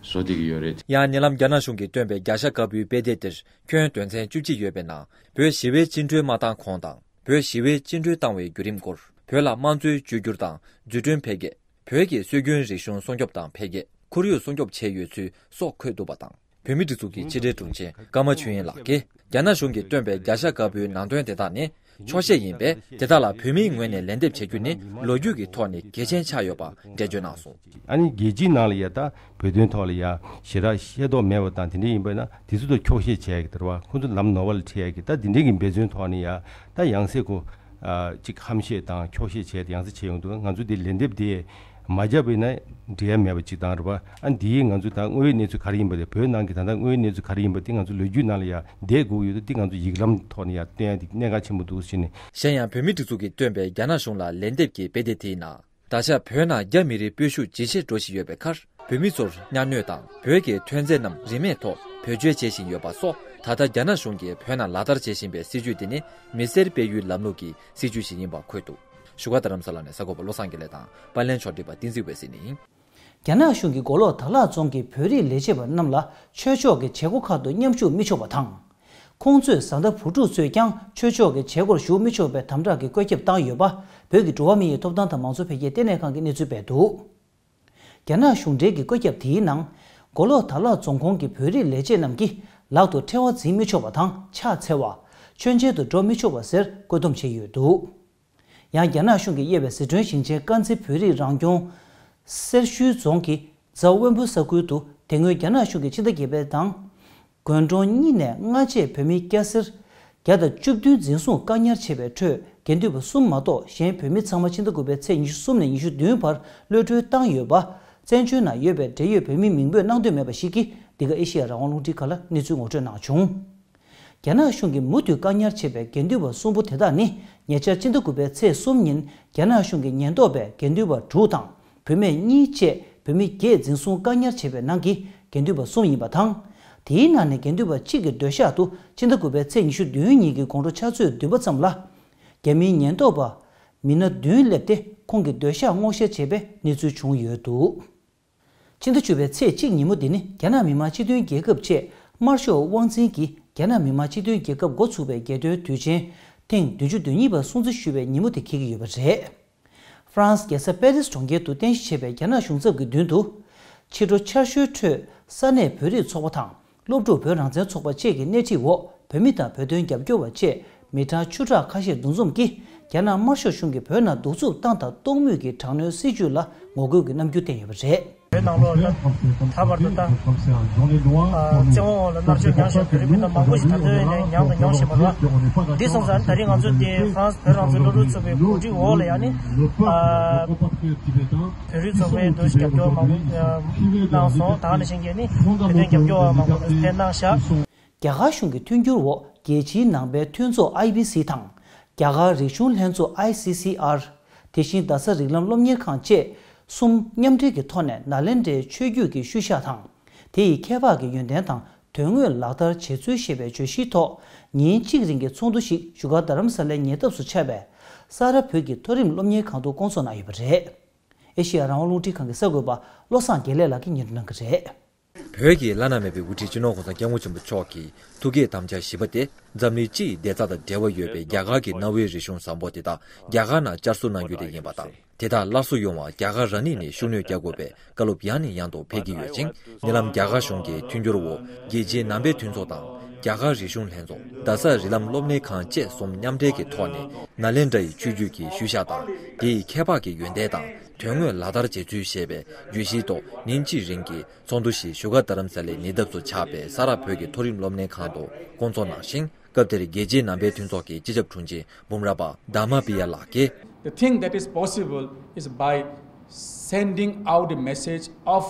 བཟོ་བསྡད་ཀྱི་ཡོད་རེད། ཡང་ཉེ་ལམ་རྒྱ་ནག་གཞུང་གིས་བཏོན་པའི་རྒྱ་ཤ་དཀར་པོའི་དཔེ་དེབ་དེར་ཁྱོན་དོན་ཚན་བཅུ་གཅིག་ཡོད་པའི་ནང་བོད་ཞི་བའི་བཅིངས་འགྲོལ་མ་བཏང་གོང་དང་། བོད་ཞི་བའི་བཅིངས་འགྲོལ་བཏང་བའི་བརྒྱུད་རིམ་སྐོར། བོད་ལ་དམངས་གཙོའི་བཅོས་བསྒྱུར་དང་འཛུགས་སྐྲུན་འཕེལ་རྒྱས། བོད་ཀྱི་སྲོལ་རྒྱུན་རིག་གཞུང་སྲུང་སྐྱོབ་དང་འཕེལ་རྒྱས། ཁོར་ཡུག་སྲུང་སྐྱོབ་བྱས་ཡོད་ཚུལ་སོགས་འཁོད་འདུག་པ་དང་། བོད་མིའི་སྒྲིག་འཛུགས་ཀྱི་ཕྱི་དྲིལ་དྲུང་ཆེ་ཀརྨ་ཆོས་དབྱིངས་ལགས་ཀྱིས། རྒྱ་ནག་གཞུང་གིས་བཏོན་པའི་རྒྱ་ཤ་དཀར་པོའི་ནང་དོན་དེ་དག་ནི་འཁྱོག་བཤད་ཡིན་པས། དེ་དག་ལ་བོད་མིའི་ངོས་ནས་ལན་འདེབས་བྱ་རྒྱུ་ནི་ལོ་རྒྱུས་ཀྱི་ཐོག་ནས་གལ་ཆེན་ཆགས་ཡོད་པ་འགྲེལ་བརྗོད་གནང་སོང་། ཨ་ནི་རྒྱལ་སྤྱིའི་ནང་ལ་ཡ་ད་བོད་དོན་ཐོག་ལ་ཡ་ཞེ་དྲག་ཤེས་རྟོགས་མེད་པ་དང་དེ་འདྲ་ཡིན་པ་ན་དེ་ཚོ་དང་འཁྱོག་བཤད་བྱས་ཀྱི་ད་རེད་བ། ཁོང་ཚོ་ལམ་ནོར་བ་ལ་ཁྲིད་ཡ་གི་ད་དེ་འདྲའི་གི་འབད་བརྩོན་ཐོག་ནས་ཡ་ད་ཡང་སེ་ཁོ། ཨ་ཅིག་ཧམ་བཤད་དང་འཁྱོག་བཤད་བྱས་ཏེ་ཡང་སེ་བྱས་ཡོང་དུས་ང་ཚོ་དེ་ལན་འདེབས་དེ་མ་བརྒྱབ་པ་ཡིན་ན་འགྲིག་ཡ་མེད་པ་ཅིག་དང་རེད་པ། ཨ་འདིའི་ང་ཚོ་ད་དངོས་ཡོད་གནས་ཚུལ་ག་རེ་ཡིན་པ་དེ་བོད་ནང་གི་ད་ལྟ་དངོས་ཡོད་གནས་ཚུལ་ག་རེ་ཡིན་པ་དེ་ང་ཚོ་ལོ་རྒྱུས་ནང་ལ་ཡ་བསྡད་དགོས་ཀྱི་ཡོད་དེ་དེ་ང་ཚོ་ཡིག་ལམ་ཐོག་ནས་ཡ་བཏོན་ཡ་དེ་གནད་འགག་ཆེན་པོ་འདུག་ཟེར་ནས། གཞན་ཡང་བོད་མིའི་སྒྲིག་འཛུགས་ཀྱིས་བཏོན་པའི་རྒྱ་ནག་གཞུང་ལ་ལན་འདེབས་ཀྱི་དཔེ་དེབ་དེའི་ནང་། ད་ཆ་བོད་ནང་རྒྱ་མི་རིགས་སྤོ་བཤུད་ཇེ་ཆེར་འགྲོ་བཞིན་ཡོད་པའི་ཁར། བོད་མི་ཚོར་གཉའ་གནོན་དང་བོད་ཀྱི་ཐོན་རྫས་རྣམས་རིན་མེད་ཐོག་བེད་སྤྱོད་བྱེད་བཞིན་ཡོད་པ་སོགས། ད་ལྟ་རྒྱ་ནག་གཞུང་གིས་བོད་ནང་ལག་བསྟར་བྱེད་བཞིན་པའི་སྲིད་བྱུས་དེ་ནི་མི་སེར་སྤེལ་ཡུལ་ལམ་ལུགས་ཀྱི་སྲིད་བྱུས་ཤིག་ཡིན་པ་འཁོད་འདུག་བཞུགས་སྒར་རྡ་རམ་ས་ལ་ནས་གསར་འགོད་པ་བློ་བཟང་དགེ་ལེགས་དང་། པར་ལེན་ཕྱོགས་སྒྲིག་པ་བསྟན་འཛིན་འོད་ཟེར་ནས་ཡིན། རྒྱ་ནག་གཞུང་གིས་མགོ་ལོག་དྭགས་ལྷ་རྫོང་གི་བོད་རིགས་ལས་བྱེད་པ་རྣམས་ལ་ཆོས་ཕྱོགས་ཀྱི་བྱེད་སྒོ་ཁག་ཏུ་མཉམ་ཞུགས་མི་ཆོག་པ་དང་། ཁོང་ཚོས་བཟའ་ཟླ་བུ་ཕྲུག་ཚོས་ཀྱང་ཆོས་ཕྱོགས་ཀྱི་བྱེད་སྒོར་ཞུགས་མི་ཆོག་པའི་དམ་དྲག་གི་བཀོད་ཁྱབ་བཏང་ཡོད་པ། བོད་ཀྱི་འགྲོ་བ་མི་ཡི་ཐོབ་ཐང་དང་མང་གཙོ་འཕེལ་རྒྱས་ལྟེ་གནས་ཁང་གིས་གནས་ཚུལ་སྤེལ་འདུག་རྒྱ་ནག་གཞུང་འབྲེལ་གྱི་བཀོད་ཁྱབ་དེའི་ནང་། མགོ་ལོག་དྭགས་ལྷ་རྫོང་ཁོངས་ཀྱི་བོད་རིགས་ལས་བྱེད་རྣམས་ཀྱིས་ལག་ཏུ་ཕྲེང་བ་འཛིན་མི་ཆོག་པ་དང་ཕྱག་འཚལ་བ། མཆོད་མཇལ་དུ་འགྲོ་མི་ཆོག་པ་ཟེར་བཀོད་འདོམས་བྱས་ཡོད་འདུག་ཡང་རྒྱ་ནག་གཞུང་གིས་དབྱེ་བའི་ཟི་ཁྲོན་ཞིང་ཆེན་དཀར་མཛེས་བོད་རིགས་རང་སྐྱོང་སེར་ཤུལ་རྫོང་གི་རྫ་དབོན་པོ་ས་ཁུལ་དུ་དེ་སྔོན་རྒྱ་ནག་གཞུང་གིས་ཕྱི་ཟླ་བརྒྱད་པའི་དང་། དགོན་གྲོང་གཉིས་ནས་སྔ་རྗེས་བོད་མི་སྐྱ་སེར་བརྒྱ་དང་བཅུ་བདུན་འཛིན་བཟུང་བཀག་ཉར་བྱས་པའི་ཁྲོད་དགེ་འདུན་པ་གསུམ་མ་གཏོགས་གཞན་བོད་མི་ཚང་མ་ཕྱི་ཟླ་དགུ་པའི་ཚེས་ཉི་ཤུ་གསུམ་ནས་ཉི་ཤུ་བདུན་བར་གློད་གྲོལ་བཏང་ཡོད་པ། བཙན་བྱོལ་ནང་ཡོད་པའི་འབྲེལ་ཡོད་བོད་མིས་མིང་འབོད་གནང་འདོད་མེད་པ་ཞིག་གིས་འདི་ག་ཨེ་ཤེ་ཡ་རང་དབང་རླུང་འཕྲིན་ཁང་ལ་གནས་ཚུལ་ངོ་སྤྲོད་གནང་བྱུང་། རྒྱ་ནག་གཞུང་གིས་མུ་མཐུད་བཀག་ཉར་བྱས་པའི་དགེ་འདུན་པ་གསུམ་པོ་དེ་དག་ནི་ཉེ་ཆར་ཕྱི་ཟླ་དགུ་པའི་ཚེས་གསུམ་ཉིན་རྒྱ་ནག་གཞུང་གི་ཉེན་རྟོག་པས་དགེ་འདུན་པ་དྲུག་དང་བུད་མེད་གཉིས་བཅས་བོད་མི་བརྒྱད་འཛིན་བཟུང་བཀག་ཉར་བྱས་པའི་ནང་གི་དགེ་འདུན་པ་གསུམ་ཡིན་པ་དང་། དེའི་ནང་ནས་དགེ་འདུན་པ་གཅིག་གི་སྡོད་ཤག་ཏུ་ཕྱི་ཟླ་དགུ་པའི་ཚེས་ཉི་ཤུ་བདུན་ཉིན་གྱི་དགོང་དྲོ་ཕྱག་ཚོད་བདུན་པ་ཙམ་ལ། རྒྱ་མིའི་ཉེན་རྟོག་པ་མི་སྣ་བདུན་སླེབས་ཏེ་ཁོང་གི་སྡོད་ཤག་སྔོག་བཤེར་བྱས་པའི་གནས་ཚུལ་བྱུང་ཡོད་འདུག་ཕྱི་ཟླ་བཅུ་པའི་ཚེས་གཅིག་ཉིན་མོ་འདི་ནི་རྒྱ་ནག་མི་དམངས་སྤྱི་མཐུན་རྒྱལ་ཁབ་ཅེས་དམར་ཤོག་དབང་འཛིན་གྱིས་རྒྱ་ནག་མི་དམངས་སྤྱི་མཐུན་རྒྱལ་ཁབ་འགོ་ཚུགས་པའི་རྒྱལ་སྟོན་དུས་ཆེན་ཐེངས་བདུན་ཅུ་དོན་གཉིས་པ་སྲུང་བརྩི་ཞུ་བའི་ཉིན་མོ་དེ་འཁེལ་གྱི་ཡོད་པ་རེད། ཧྥ་རན་སི་རྒྱལ་ས་པེ་རིས་གྲོང་ཁྱེར་དུ་རྟེན་གཞི་བྱས་པའི་རྒྱ་ནག་གཞུང་ཚབ་ཀྱི་མདུན་དུ། ཕྱི་དྲོ་ཆར་ཞོད་ཁྲོད་ས་གནས་བོད་རིགས་ཚོགས་པ་དང་། སློབ་ཕྲུག་བོད་རང་བཙན་ཚོགས་པ་བཅས་ཀྱི་སྣེ་ཁྲིད་འོག་བོད་མི་དང་བོད་དོན་རྒྱབ་སྐྱོར་བ་བཅས་མི་གྲངས་བཅུ་ཕྲག་ཁ་ཤས་འདུ་འཛོམས་ཀྱིས་རྒྱ་ནག་དམར་ཤོག་གཞུང་གིས་བོད་ནང་གདུག་རྩུབ་བཏང་དང་གཏོང་མུས་ཀྱི་དྲག་གནོན་སྲིད་བྱུས་ལ་ངོ་རྒོལ་གྱི་རྣམ་འགྱུར་བསྟན་ཡོད་པ་རེད། བོད་ནང་ལོགས་ལ་ད་བར་དུ་ད་བཙན་དབང་འོག་ལ་མནར་གཅོད་མྱངས་བཞིན་པའི་བོད་རིགས་མི་སྣ་མང་པོ་ཞིག་ད་ལྟ་ཡིན་ནའི་མྱངས་དང་མྱོང་བཞིན་པ་རེད། འདི་སོང་ཙང་ད་རིང་ང་ཚོ་འདི་ཧྥ་རན་སི་བོད་རང་བཙན་སློབ་ཕྲུག་ཚོགས་པའི་གོ་སྒྲིག་འོག་ལ་ཡང་ནི། བོད་རིགས་ཚོགས་པའི་འདུ་ཤེས་རྒྱབ་སྐྱོར་མང་པོ་གནང་སོང་། ད་ག་ནང་བཞིན་གྱི་ནི་བོད་དོན་རྒྱབ་སྐྱོར་བ་མང་པོ་ཕེབས་གནང་ཤག་རྒྱ་གར་གཞུང་གི་མཐུན་འགྱུར་འོག་རྒྱལ་སྤྱིའི་ནང་པའི་མཐུན་ཚོགས་ཨའི་བི་སི་དང་། རྒྱ་གར་རིག་གཞུང་ལྷན་ཚོགས་ཨའི་སི་སི་ཨར། དེ་བཞིན་རྡ་ས་རིགས་ལམ་སློབ་གཉེར་ཁང་བཅས་གསུམ་མཉམ་འབྲེལ་གྱི་ཐོག་ནས་ནཱ་ལེནྡྲའི་ཆོས་བརྒྱུད་ཀྱི་ཤུལ་བཞག་དང་། དེ་ཡི་ཁྱད་འཕགས་ཀྱི་ཡོན་ཏན་དང་དོན་དངོས་ལག་བསྟར་བྱེད་ཚུལ་ཞེས་པའི་བརྗོད་གཞིའི་ཐོག་ཉིན་གཅིག་རིང་གི་ཚོགས་འདུ་ཞིག་བཞུགས་སྒར་རྡ་རམ་ས་ལའི་ཉེ་འདབས་སུ་ཆགས་པའི་ས་རཱ་བོད་ཀྱི་མཐོ་རིམ་སློབ་གཉེར་ཁང་དུ་བསྐོང་ཚོགས་གནང་ཡོད་པ་རེད། ཨེ་ཤེ་ཡ་རང་དབང་རླུང་འཕྲིན་ཁང་གི་གསར་འགོད་པ་བློ་བཟང་དགེ་ལེགས་ལགས་ཀྱིས་སྙན་སྒྲོན་གནང་གི་རེད། བོད་ཀྱི་བླ་ན་མེད་པའི་དབུ་ཁྲིད་སྤྱི་ནོར་༸གོང་ས་༸སྐྱབས་མགོན་ཆེན་པོ་མཆོག་གི་ཐུགས་བསྐྱེད་དམ་བཅའ་བཞི་པ་དེ་འཛམ་གླིང་སྤྱི་ཡི་བདེ་རྩ་དང་འབྲེལ་བ་ཡོད་པའི་རྒྱ་གར་གྱི་གནའ་བོའི་རིག་གཞུང་བཟང་པོ་དེ་དག་རྒྱ་གར་ནང་བསྐྱར་གསོ་གནང་རྒྱུ་དེ་ཡིན་པ་དང་། དེ་དག་སླར་གསོ་ཡོང་བར་རྒྱ་གར་རང་ཉིད་ནས་ཤུགས་སྣོན་རྒྱག་དགོས་པའི་བཀའ་སློབ་ཡང་ནས་ཡང་དུ་ཕེབས་ཀྱི་ཡོད་ཅིང་། ཉེ་ལམ་རྒྱ་གར་གཞུང་གི་མཐུན་འགྱུར་འོག་རྒྱལ་སྤྱིའི་ནང་པའི་མཐུན་ཚོགས་དང་། རྒྱ་གར་རིག་གཞུང་ལྷན་ཚོགས། རྡ་ས་རིགས་ལམ་སློབ་གཉེར་ཁང་བཅས་གསུམ་མཉམ་འབྲེལ་གྱི་ཐོག་ནས་ནཱ་ལེནྡྲ་ཡི་ཆོས་བརྒྱུད་ཀྱི་ཤུལ་བཞག་དང་། དེ་ཡི་ཁྱད་འཕགས་ཀྱི་ཡོན་ཏན་དང་། དོན་དངོས་ལག་བསྟར་བྱེད་ཚུལ་ཞེས་པའི་བརྗོད་གཞིའི་ཐོག་ཉིན་གཅིག་རིང་གི་ཚོགས་འདུ་ཞིག་བཞུགས་སྒར་རྡ་རམ་ས་ལའི་ཉེ་འདབས་སུ་ཆགས་པའི་ས་རཱ་བོད་ཀྱི་མཐོ་རིམ་སློབ་གཉེར་ཁང་དུ་བསྐོང་ཚོགས་གནང་ཞིང་། སྐབས་དེར་རྒྱལ་སྤྱིའི་ནང་པའི་མཐུན་ཚོགས་ཀྱི་སྤྱི་ཁྱབ་དྲུང་ཆེ་འབུམ་རམས་པ་དྷརྨ་པི་ཡ་ལགས་ཀྱིས། The thing that is possible is by sending out the message of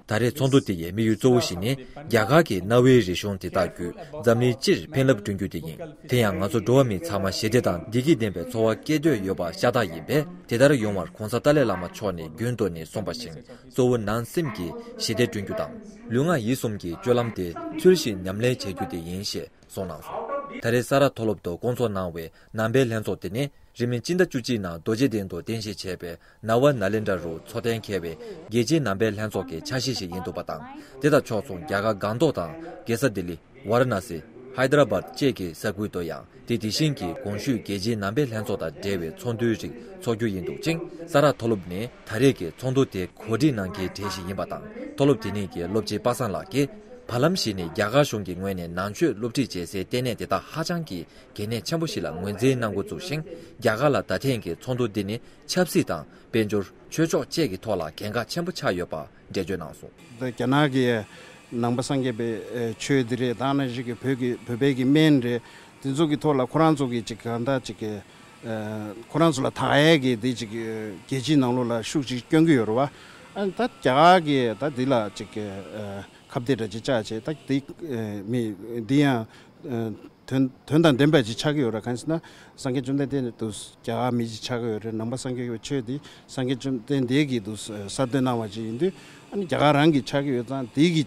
ད་རེས་ཚོགས་འདུ་དེ་ཡི་དམིགས་ཡུལ་གཙོ་བོ་ཞིག་ནི། རྒྱ་གར་གྱི་གནའ་བོའི་རིག་གཞུང་དེ་དག་བརྒྱུད་འཛམ་གླིང་སྤྱིར་ཕན་རླབས་བསྐྲུན་རྒྱུ་དེ་ཡིན། དེ་ཡང་ང་ཚོ་འགྲོ་བ་མི་ཚང་མ་ཞི་བདེ་དང་བདེ་སྐྱིད་ལྡན་པའི་འཚོ་བ་སྐྱེལ་འདོད་ཡོད་པ་ཤ་སྟག་ཡིན་པས། དེ་ལྟར་ཡོང་བར་གོང་ས་ཏཱ་ལའི་བླ་མ་མཆོག་ནས་རྒྱུན་དུ་ནས་གསུངས་པ་བཞིན། གཙོ་བོ་ནང་སེམས་ཀྱི་ཞི་བདེ་བསྐྲུན་རྒྱུ་དང་། ལུས་ངག་ཡིད་གསུམ་གྱི་སྤྱོད་ལམ་དེ་ཚུལ་བཞིན་ཉམས་ལེན་བྱེད་རྒྱུ་དེ་ཡིན་ཞེས་གསུངས་གནང་སོང་། ད་རེས་ས་རཱ་མཐོ་སློབ་ཏུ་བསྐོང་ཚོགས་གནང་བའི་ནང་པའི་ལྷན་ཚོགས་དེ་ནི། རིང་མིན་སྤྱི་ཟླ་བཅུ་གཅིག་ནང་རྡོ་རྗེ་གདན་དུ་རྟེན་གཞི་བྱས་པའི་ནཱ་ཝ་ནཱ་ལེནྡྲ་རུ་འཚོགས་གཏན་འཁེལ་བའི་རྒྱལ་སྤྱིའི་ནང་པའི་ལྷན་ཚོགས་ཀྱི་ཆ་ཤས་ཤིག་ཡིན་འདུག་པ་དང་། དེ་དང་ཕྱོགས་མཚུངས་རྒྱ་གར་སྒང་ཏོག་དང་རྒྱལ་ས་ལྡི་ལི། ཝཱ་ར་ཎ་སི། ཧའི་དར་བཱད་བཅས་ཀྱི་ས་ཁུལ་དུ་ཡང་དེ་དེ་བཞིན་གྱི་གོང་ཞུས་རྒྱལ་སྤྱིའི་ནང་པའི་ལྷན་ཚོགས་དང་འབྲེལ་བའི་ཚོགས་འདུའི་རིགས་འཚོགས་རྒྱུ་ཡིན་འདུག་ཅིང་། ས་རཱ་མཐོ་སློབ་ནི་ད་རེས་ཀྱི་ཚོགས་འདུ་དེ་གོ་སྒྲིག་གནང་མཁན་གྲས་ཤིག་ཡིན་པ་དང་། མཐོ་སློབ་དེ་ནས་ཀྱི་སློབ་སྤྱི་པ་སངས་ལགས་ཀྱིས། བར་ལམ་ཞིག་ནས་རྒྱ་གར་གཞུང་གི་ངོས་ནས་ནང་ཆོས་སློབ་ཁྲིད་བྱེད་སའི་ལྟེ་གནས་དེ་དག་ཧ་ཅང་གི་གལ་གནད་ཆེན་པོ་ཞིག་ལ་ངོས་འཛིན་གནང་འགོ་བཙུགས་ཤིང་། རྒྱ་གར་ལ་ད་ཐེངས་ཀྱི་ཚོགས་འདུ་འདི་ནི་ཆབ་སྲིད་དང་། དཔལ་འབྱོར། ཆོས་ཕྱོགས་བཅས་ཀྱི་ཐོག་ལ་གལ་འགངས་ཆེན་པོ་ཆགས་ཡོད་པ་འགྲེལ་བརྗོད་གནང་སོང་། ད་རྒྱ་ནག་གི་ནང་པ་སངས་རྒྱས་པའི་ཆོས་འདི་རེད། ད་ནང་བཞིན་གྱི་བོད་ཀྱི་བོད་པའི་གི་སྨན་རེད། དེ་ཚོ་གི་ཐོག་ལ་ཁོ་རང་ཚོ་གི་ཅིག་གང་ལྟར་ཅིག་གི་ཁོ་རང་ཚོ་ལ་དགའ་ཡས་གི་འདི་ཅིག་རྒྱལ་སྤྱིའི་ནང་ལོགས་ལ་ཤུགས་ཅིག་སྐྱོན་གི་ཡོད་རེད་བ། ཨ་ནི་ད་རྒྱ་གར་གི་ད་འདི་ལ་ཅིག་གི་ཁ་གཏད་འདྲ་ཅིག་བཅག་བྱས། ད་འདི་མི་འདི་ཡང་དོན་དོན་དང་ལྡན་པ་ཅིག་ཆགས་ཀྱི་ཡོད་རེད། གང་ཟེར་ན་སངས་རྒྱས་བཅོམ་ལྡན་འདས་དུ་རྒྱ་གར་མི་ཅིག་ཆགས་ཀྱི་ཡོད་རེད། ནང་པ་སངས་རྒྱས་ཀྱི་ཆོས་འདི་སངས་རྒྱས་བཅོམ་ལྡན་འདས་ཀྱིས་དུ་གསར་གཏོད་གནང་བ་ཅིག་ཡིན་དུས། ཨ་ནི་རྒྱ་གར་རང་གིས་ཆགས་ཀྱི་ཡོད་ཙང་དེ་གི་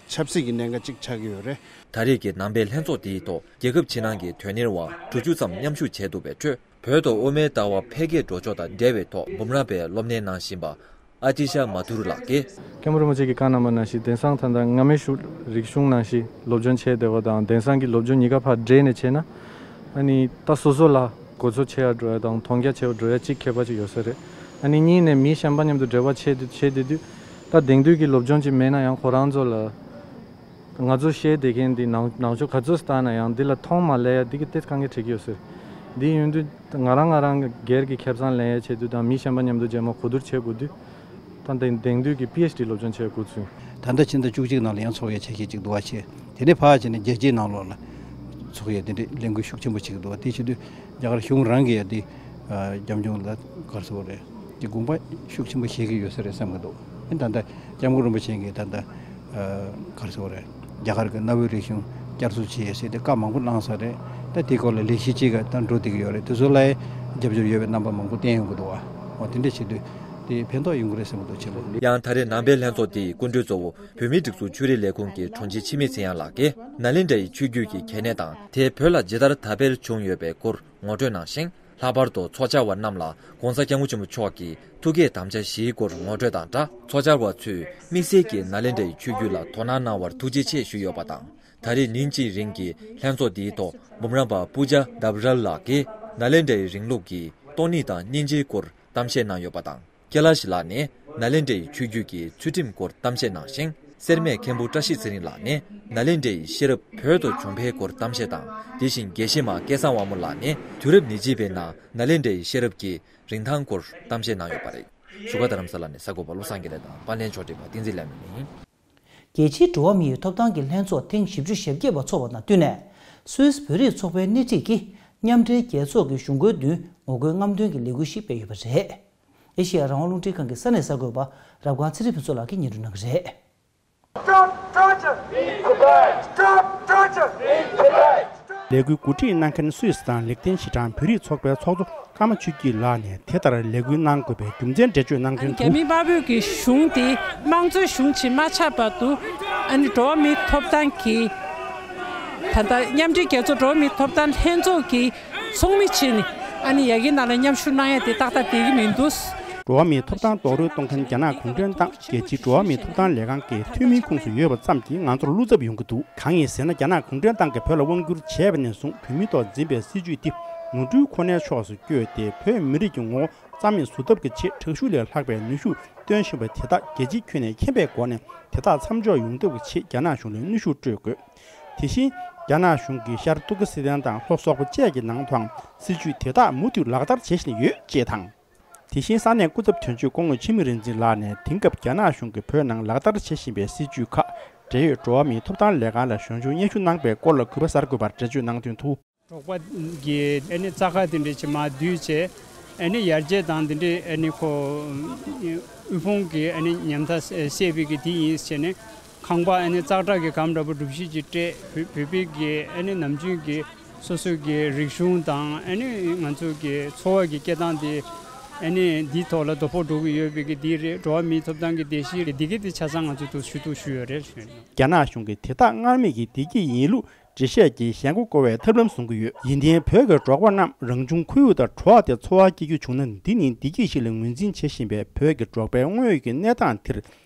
ཆབ་སྲིད་ཀྱི་གནད་འགག་ཅིག་ཆགས་ཀྱི་ཡོད་རེད། ད་རེས་ཀྱི་ནང་པའི་ལྷན་ཚོགས་དེའི་ཐོག་རྒྱལ་ཁབ་ཕྱི་ནང་གི་དོན་གཉེར་བ་དྲུག་ཅུ་ཙམ་མཉམ་ཞུགས་བྱས་འདུག་པའི་ཁྲོད། བོད་དུ་དབུ་མའི་ལྟ་བ་འཕེལ་རྒྱས་འགྲོ་ཕྱོགས་དང་འབྲེལ་བའི་ཐོག་འབུམ་རམས་པའི་སློབ་གཉེར་གནང་བཞིན་པ། ཨ་ཏི་ཤ་མ་ཐུར་ལགས་ཀྱིས། མཁན་པོ་རིན་པོ་ཆེ་གིས་བཀའ་གནང་བ་ནང་བཞིན་དེང་སང་ད་ལྟ་སྔ་མའི་ཤུགས་རིག་གཞུང་ནང་བཞིན་སློབ་སྦྱོང་བྱས་བསྡད་པ་དང་། དེང་སང་གི་སློབ་སྦྱོང་གཉིས་ཀ་ཕར་འདྲེས་ནས་བྱས་ན། ཨ་ནི་ད་སོ་སོ་ལ་གོ་ཚོད་ཆེ་བ་འགྲོ་ཡ་དང་མཐོང་རྒྱ་ཆེ་བ་འགྲོ་ཡ་གཅིག་ཁྱད་པར་ཅིག་ཡོད་ས་རེད། ཨ་ནི་གཉིས་ནས་མི་གཞན་པ་མཉམ་དུ་འབྲེལ་བ་བྱས་དུས་བྱས་བསྡད་དུས། ད་དེང་དུས་ཀྱི་སློབ་སྦྱོང་ཅིག་མེད་ན་ཡང་ཁོ་རང་ཚོ་ལ། ང་ཚོ་བཤད་བསྡད་མཁན་འདི་ནང་ནང་ཆོས་ག་ཚོད་བལྟས་ན་ཡང་འདི་ལ་མཐོང་མ་ལེ་ཡ་འདི་གི་ཏེ་དཀའ་ངལ་འཕྲད་ཀྱི་ཡོད་ཟེར། འདི་ཡིན་དུས་ང་རང་ང་རང་སྒེར་གྱི་ཁེ་བཟང་ལེན་ཡའི་ཆེད་དུ་དང་མི་གཞན་པ་མཉམ་དུ་རྗེས་མ་གོ་བསྡུར་བྱེད་དགོས་དུས། ད་དེང་དེང་དུས་ཀྱི་པི་ཨེཆ་ཌི་སློབ་སྦྱོང་བྱེད་དགོས་ཚུལ། ད་ལྟ་ཕྱི་ཟླ་བཅུ་གཅིག་ནང་ལ་ཡང་ཚོགས་ཡ་འཆར་གཞི་ཅིག་འདུག་བ་བྱས། དེ་ནས་ཕར་བྱས་ནས་རྒྱལ་སྤྱིའི་ནང་ལོགས་ལ་ཚོགས་ཡ་དེ་འདྲའི་ལས་འགུལ་ཤུགས་ཆེན་པོ་ཅིག་འདུག་བ། དེ་བྱེད་དུས་རྒྱ་གར་གཞུང་རང་གིས་ཡ་དེ་རྒྱབ་ལྗོངས་ལ་ག་རེ་ཟེར་དགོས་རེད། དེ་དགོངས་པ་ཤུགས་ཆེན་པོ་བཞེས་ཀྱི་ཡོད་ས་རེད་བསམ་གྱི་འདུག་ཨེ་ད་ལྟ་སྐྱབས་མགོན་རིན་པོ་ཆེ་གིས་ད་ལྟ་ག་རེ་ཟེར་དགོས་རེད། རྒྱ་གར་གྱི་གནའ་བོའི་རིག་གཞུང་བསྐྱར་གསོ་བྱེད་ཡས་ཟེར་ཏེ་བཀའ་མང་པོ་གནང་ས་རེད། ད་དེའི་སྐོར་ལ་ལས་གཞི་གཅིག་ག་ད་འགྲོ་བསྡད་ཀྱི་ཡོད་རེད། དེ་ཚོ་ལ་རྒྱབ་སྐྱོར་ཡོད་པའི་རྣམ་པ་མང་པོ་བསྟན་ཡོང་གི་འདུག་བ། འོ་དེ་འདྲ་བྱེད་དུས་དེ་ཕན་ཐོགས་ཡོང་གི་རེད་བསམ་གྱི་འདུག་ཆེ་ལོ། ཡང་ད་རེས་ནང་པའི་ལྷན་ཚོགས་འདིའི་སྐུ་མགྲོན་གཙོ་བོ་བོད་མིའི་སྒྲིག་འཛུགས་ཆོས་རིག་ལས་ཁུངས་ཀྱི་དྲུང་ཆེ་འཆི་མེད་ཚེ་དབྱངས་ལགས་ཀྱིས་ནཱ་ལེནྡྲའི་ཆོས་བརྒྱུད་ཀྱི་གལ་གནད་དང་དེ་བོད་ལ་ཇི་ལྟར་དར་སྤེལ་བྱུང་ཡོད་པའི་སྐོར་ངོ་སྤྲོད་གནང་ཞིང་། ལྷག་པར་དུ་ཚོགས་བཅར་བ་རྣམས་ལ་༧གོང་ས་༧སྐྱབས་མགོན་ཆེན་པོ་མཆོག་གི་ཐུགས་བསྐྱེད་དམ་བཅའ་བཞིའི་སྐོར་ངོ་སྤྲོད་དང་སྦྲགས། ཚོགས་བཅར་བ་ཚོས་དམིགས་བསལ་གྱིས་ནཱ་ལེནྡྲའི་ཆོས་བརྒྱུད་ལ་དོ་སྣང་གནང་བར་ཐུགས་རྗེ་ཆེ་ཞུས་ཡོད་པ་དང་། ད་རེས་ཉིན་གཅིག་རིང་གི་ལྷན་ཚོགས་འདིའི་ཐོག་འབུམ་རམས་པ་པུ་ཇ་དཱབ་རལ་ལགས་ཀྱིས་ནཱ་ལེནྡྲའི་རིང་ལུགས་ཀྱི་སྟོང་ཉིད་དང་སྙིང་རྗེའི་སྐོར་གཏམ་བཤད་གནང་ཡོད་པ་དང་། ཀེ་ལ་ཤི་ལགས་ནས་ནཱ་ལེནྡྲའི་ཆོས་བརྒྱུད་ཀྱི་ཚུལ་ཁྲིམས་སྐོར་གཏམ་བཤད་གནང་ཞིང་། སེར་སྨད་མཁན་པོ་བཀྲ་ཤིས་ཚེ་རིང་ལགས་ནས་ནཱ་ལེནྡྲའི་ཤེས་རབ་བོད་དུ་བྱུང་འཕེལ་སྐོར་གཏམ་བཤད་དང་། དེ་བཞིན་དགེ་བཤེས་མ་སྐལ་བཟང་དབང་མོ་ལགས་ནས་དུས་རབས་ཉེར་གཅིག་པའི་ནང་ནཱ་ལེནྡྲའི་ཤེས་རབ་ཀྱི་རིན་ཐང་སྐོར་གཏམ་བཤད་གནང་ཡོད་པ་རེད། བཞུགས་སྒར་རྡ་རམ་ས་ལ་ནས་གསར་འགོད་པ་བློ་བཟང་དགེ་ལེགས་དང་། པར་ལེན་ཕྱོགས་སྒྲིག་པ་བསྟན་འཛིན་ལྷ་མོ་ཡིན། རྒྱལ་སྤྱིའི་འགྲོ་བ་མིའི་ཐོབ་ཐང་གི་ལྷན་ཚོགས་ཐེངས་བཞི་བཅུ་ཞེ་བརྒྱད་པ་འཚོགས་པ་དང་བསྟུན་ནས། སུད་སི་བོད་རིགས་ཚོགས་པའི་སྣེ་ཁྲིད་ཀྱིས་མཉམ་འབྲེལ་རྒྱལ་ཚོགས་ཀྱི་གཞུང་སྒོའི་མདུན་ངོ་རྒོལ་རྔམ་སྟོན་གྱི་ལས་འགུལ་ཞིག་སྤེལ་ཡོད་པ་རེད། ཨེ་ཤེ་ཡ་རང་དབང་རླུང་འཕྲིན་ཁང་གི་ས་གནས་གསར་འགོད་པ་རབ་སྒང་ཚེ་རིང་ཕུན་ཚོགས་ལགས་ཀྱིས་སྙན་སྒྲོན་གནང་གི་རེད། Stop torture in Tibet! Stop torture in Tibet! ལས་འགུལ་གོ་སྒྲིག་གནང་མཁན་སུད་སི་དང་ལིག་ཏེན་ཤི་ཊན་བོད་རིགས་ཚོགས་པའི་ཚོགས་གཙོ་ཀརྨ་ཆོས་སྐྱིད་ལགས་ནས་དེ་ལྟར་ལས་འགུལ་གནང་དགོས་པའི་རྒྱུ་མཚན་འགྲེལ་བརྗོད་གནང་དོན་དུ། རྒྱ་མི་དམར་པོའི་གི་གཞུང་དེ་དམངས་གཙོའི་གཞུང་ཆེད་མ་ཆགས་བར་དུ། ཨ་ནི་འགྲོ་བ་མིའི་ཐོབ་ཐང་གི་ད་ལྟ་མཉམ་འབྲེལ་རྒྱལ་ཚོགས་འགྲོ་བ་མིའི་ཐོབ་ཐང་ལྷན་ཚོགས་ཀྱི་ཚོགས་མི་བྱས་ནས་ཨ་ནི་ཡ་གི་ནང་ལ་མཉམ་ཞུགས་གནང་ཡ་དེ་ཏག་ཏག་བསྡད་ཀྱི་མི་འདུག་འགྲོ་བ་མིའི་ཐོབ་ཐང་རྡོག་རོལ་གཏོང་མཁན་རྒྱ་ནག་གུང་ཁྲན་ཏང་རྒྱལ་སྤྱིའི་འགྲོ་བ་མིའི་ཐོབ་ཐང་ལས་ཁང་གི་འཐུས་མིའི་ཁོངས་སུ་ཡོད་པ་ཙམ་གྱིས་ང་ཚོར་བློ་འཚབ་ཡོང་གི་འདུག་གང་ཡིན་ཟེར་ན། རྒྱ་ནག་གུང་ཁྲན་ཏང་གིས་བོད་ལ་དབང་བསྒྱུར་བྱས་པ་ནས་བཟུང་བོད་མིའི་ཐོག་འཛིན་པའི་སྲིད་བྱུས་འདི་ནོར་འཁྲུལ་ཁོ་ནའི་ཕྱོགས་སུ་བསྐྱོད་དེ། བོད་མི་རིགས་ཀྱི་ངོ་བོ་རྩ་མེད་བཟོ་ཐབས་ཀྱི་ཆེད་དྲག་ཤུགས་ལས་ལྷག་པའི་ནུས་ཤུགས་སྟོན་བཞིན་པ་དེ་དག་རྒྱལ་སྤྱིའི་ཁྱོན་ནས་མཁྱེན་པའི་སྒོ་ནས་དེ་དག་མཚམས་འཇོག་ཡོང་ཐབས་ཀྱི་ཆེད་རྒྱ་ནག་གཞུང་ལ་གནོན་ཤུགས་སྤྲོད་དགོས། དེ་བཞིན་རྒྱ་ནག་གཞུང་གིས་ཤར་ཏུར་ཀི་སི་ཐན་དང་ལྷོ་སོག་པོ་བཅས་ཀྱི་ནང་དུའང་སྲིད་བྱུས་དེ་དག་མུ་མཐུད་ལག་བསྟར་བྱེད་བཞིན་ཡོད་ཅེས་དང་། དེ་བཞིན་ས་གནས་སྐུ་ཚབ་དོན་གཅོད་སྐུ་ངོ་འཆི་མེད་རིག་འཛིན་ལགས་ནས་དེང་སྐབས་རྒྱ་ནག་གཞུང་གིས་བོད་ནང་ལག་བསྟར་བྱེད་བཞིན་པའི་སྲིད་བྱུས་ཁག་འབྲེལ་ཡོད་འགྲོ་བ་མིའི་ཐོབ་ཐང་ལས་ཁང་ལ་ཞིབ་འཇུག་སྙན་ཞུ་གནང་པའི་སྐོར་ལ་གུས་པ་གསར་འགོད་པར་འགྲེལ་བརྗོད་གནང་དོན་དུ། འབྲོག་པ་གི་ཨ་ནི་རྩྭ་ཁ་དེ་འདྲ་ཅིག་མར་བསྡུས་བྱས། ཨ་ནི་ཡར་རྒྱས་དང་དེ་འདྲའི་ཨ་ནི་ཁོ་དབུལ་ཕོངས་ཀྱི་ཨ་ནི་ཉམ་ཐག་སེལ་བའི་གི་དེ་ཡིན་ཟེར་ནས། ཁང་པ་ཨ་ནི་ཙག་དྲག་གི་སྒམ་འདྲ་པོ་སྒྲུབ་གཞི་ཅིག་སྤྲད། བོད་བོད་པའི་གི་ཨ་ནི་ནམ་རྒྱུན་གྱི་སོ་སོའི་གི་རིག་གཞུང་དང་ཨ་ནི་ང་ཚོ་གི་འཚོ་བ་གི་སྐྱེལ་སྟངས་དེ་ཨ་ནི་འདིའི་ཐོག་ལ་དོ་ཕོག་འགྲོ་གི་ཡོད་པའི་གི་དེ་རེད། འགྲོ་བ་མིའི་ཐོབ་ཐང་གི་བརྡལ་བཤིག་རེད། འདི་གི་དེ་ཆ་ཚང་ང་ཚོ་དུ་ཞུ་གཏུག་ཞུས་ཡོད་རེད། རྒྱ་ནག་གཞུང་གིས་དེ་དག་སྔར་མེད་ཀྱི་བདེ་སྐྱིད་ཡིན་ལུགས་འགྲེལ་བཤད་ཀྱིས་ཞེན་ཁོག་བསྐོལ་བའི་ཐབས་ལམ་བཟུང་གི་ཡོད། ཡིན་ཏེ་བོད་ཀྱི་འབྲོག་པ་རྣམས་རང་བྱུང་ཁོར་ཡུག་དང་བྲོ་བ་དེ་འཚོ་བ་སྐྱེལ་རྒྱུ་བྱུང་ན། འདི་ནི་བདེ་སྐྱིད་ཞིག་ལ་ངོས་འཛིན་བྱེད་བཞིན་པའི་བོད་ཀྱི་འབྲོག་པའི་དངོས་ཡོད་ཀྱི་གནས་སྟངས་དེར་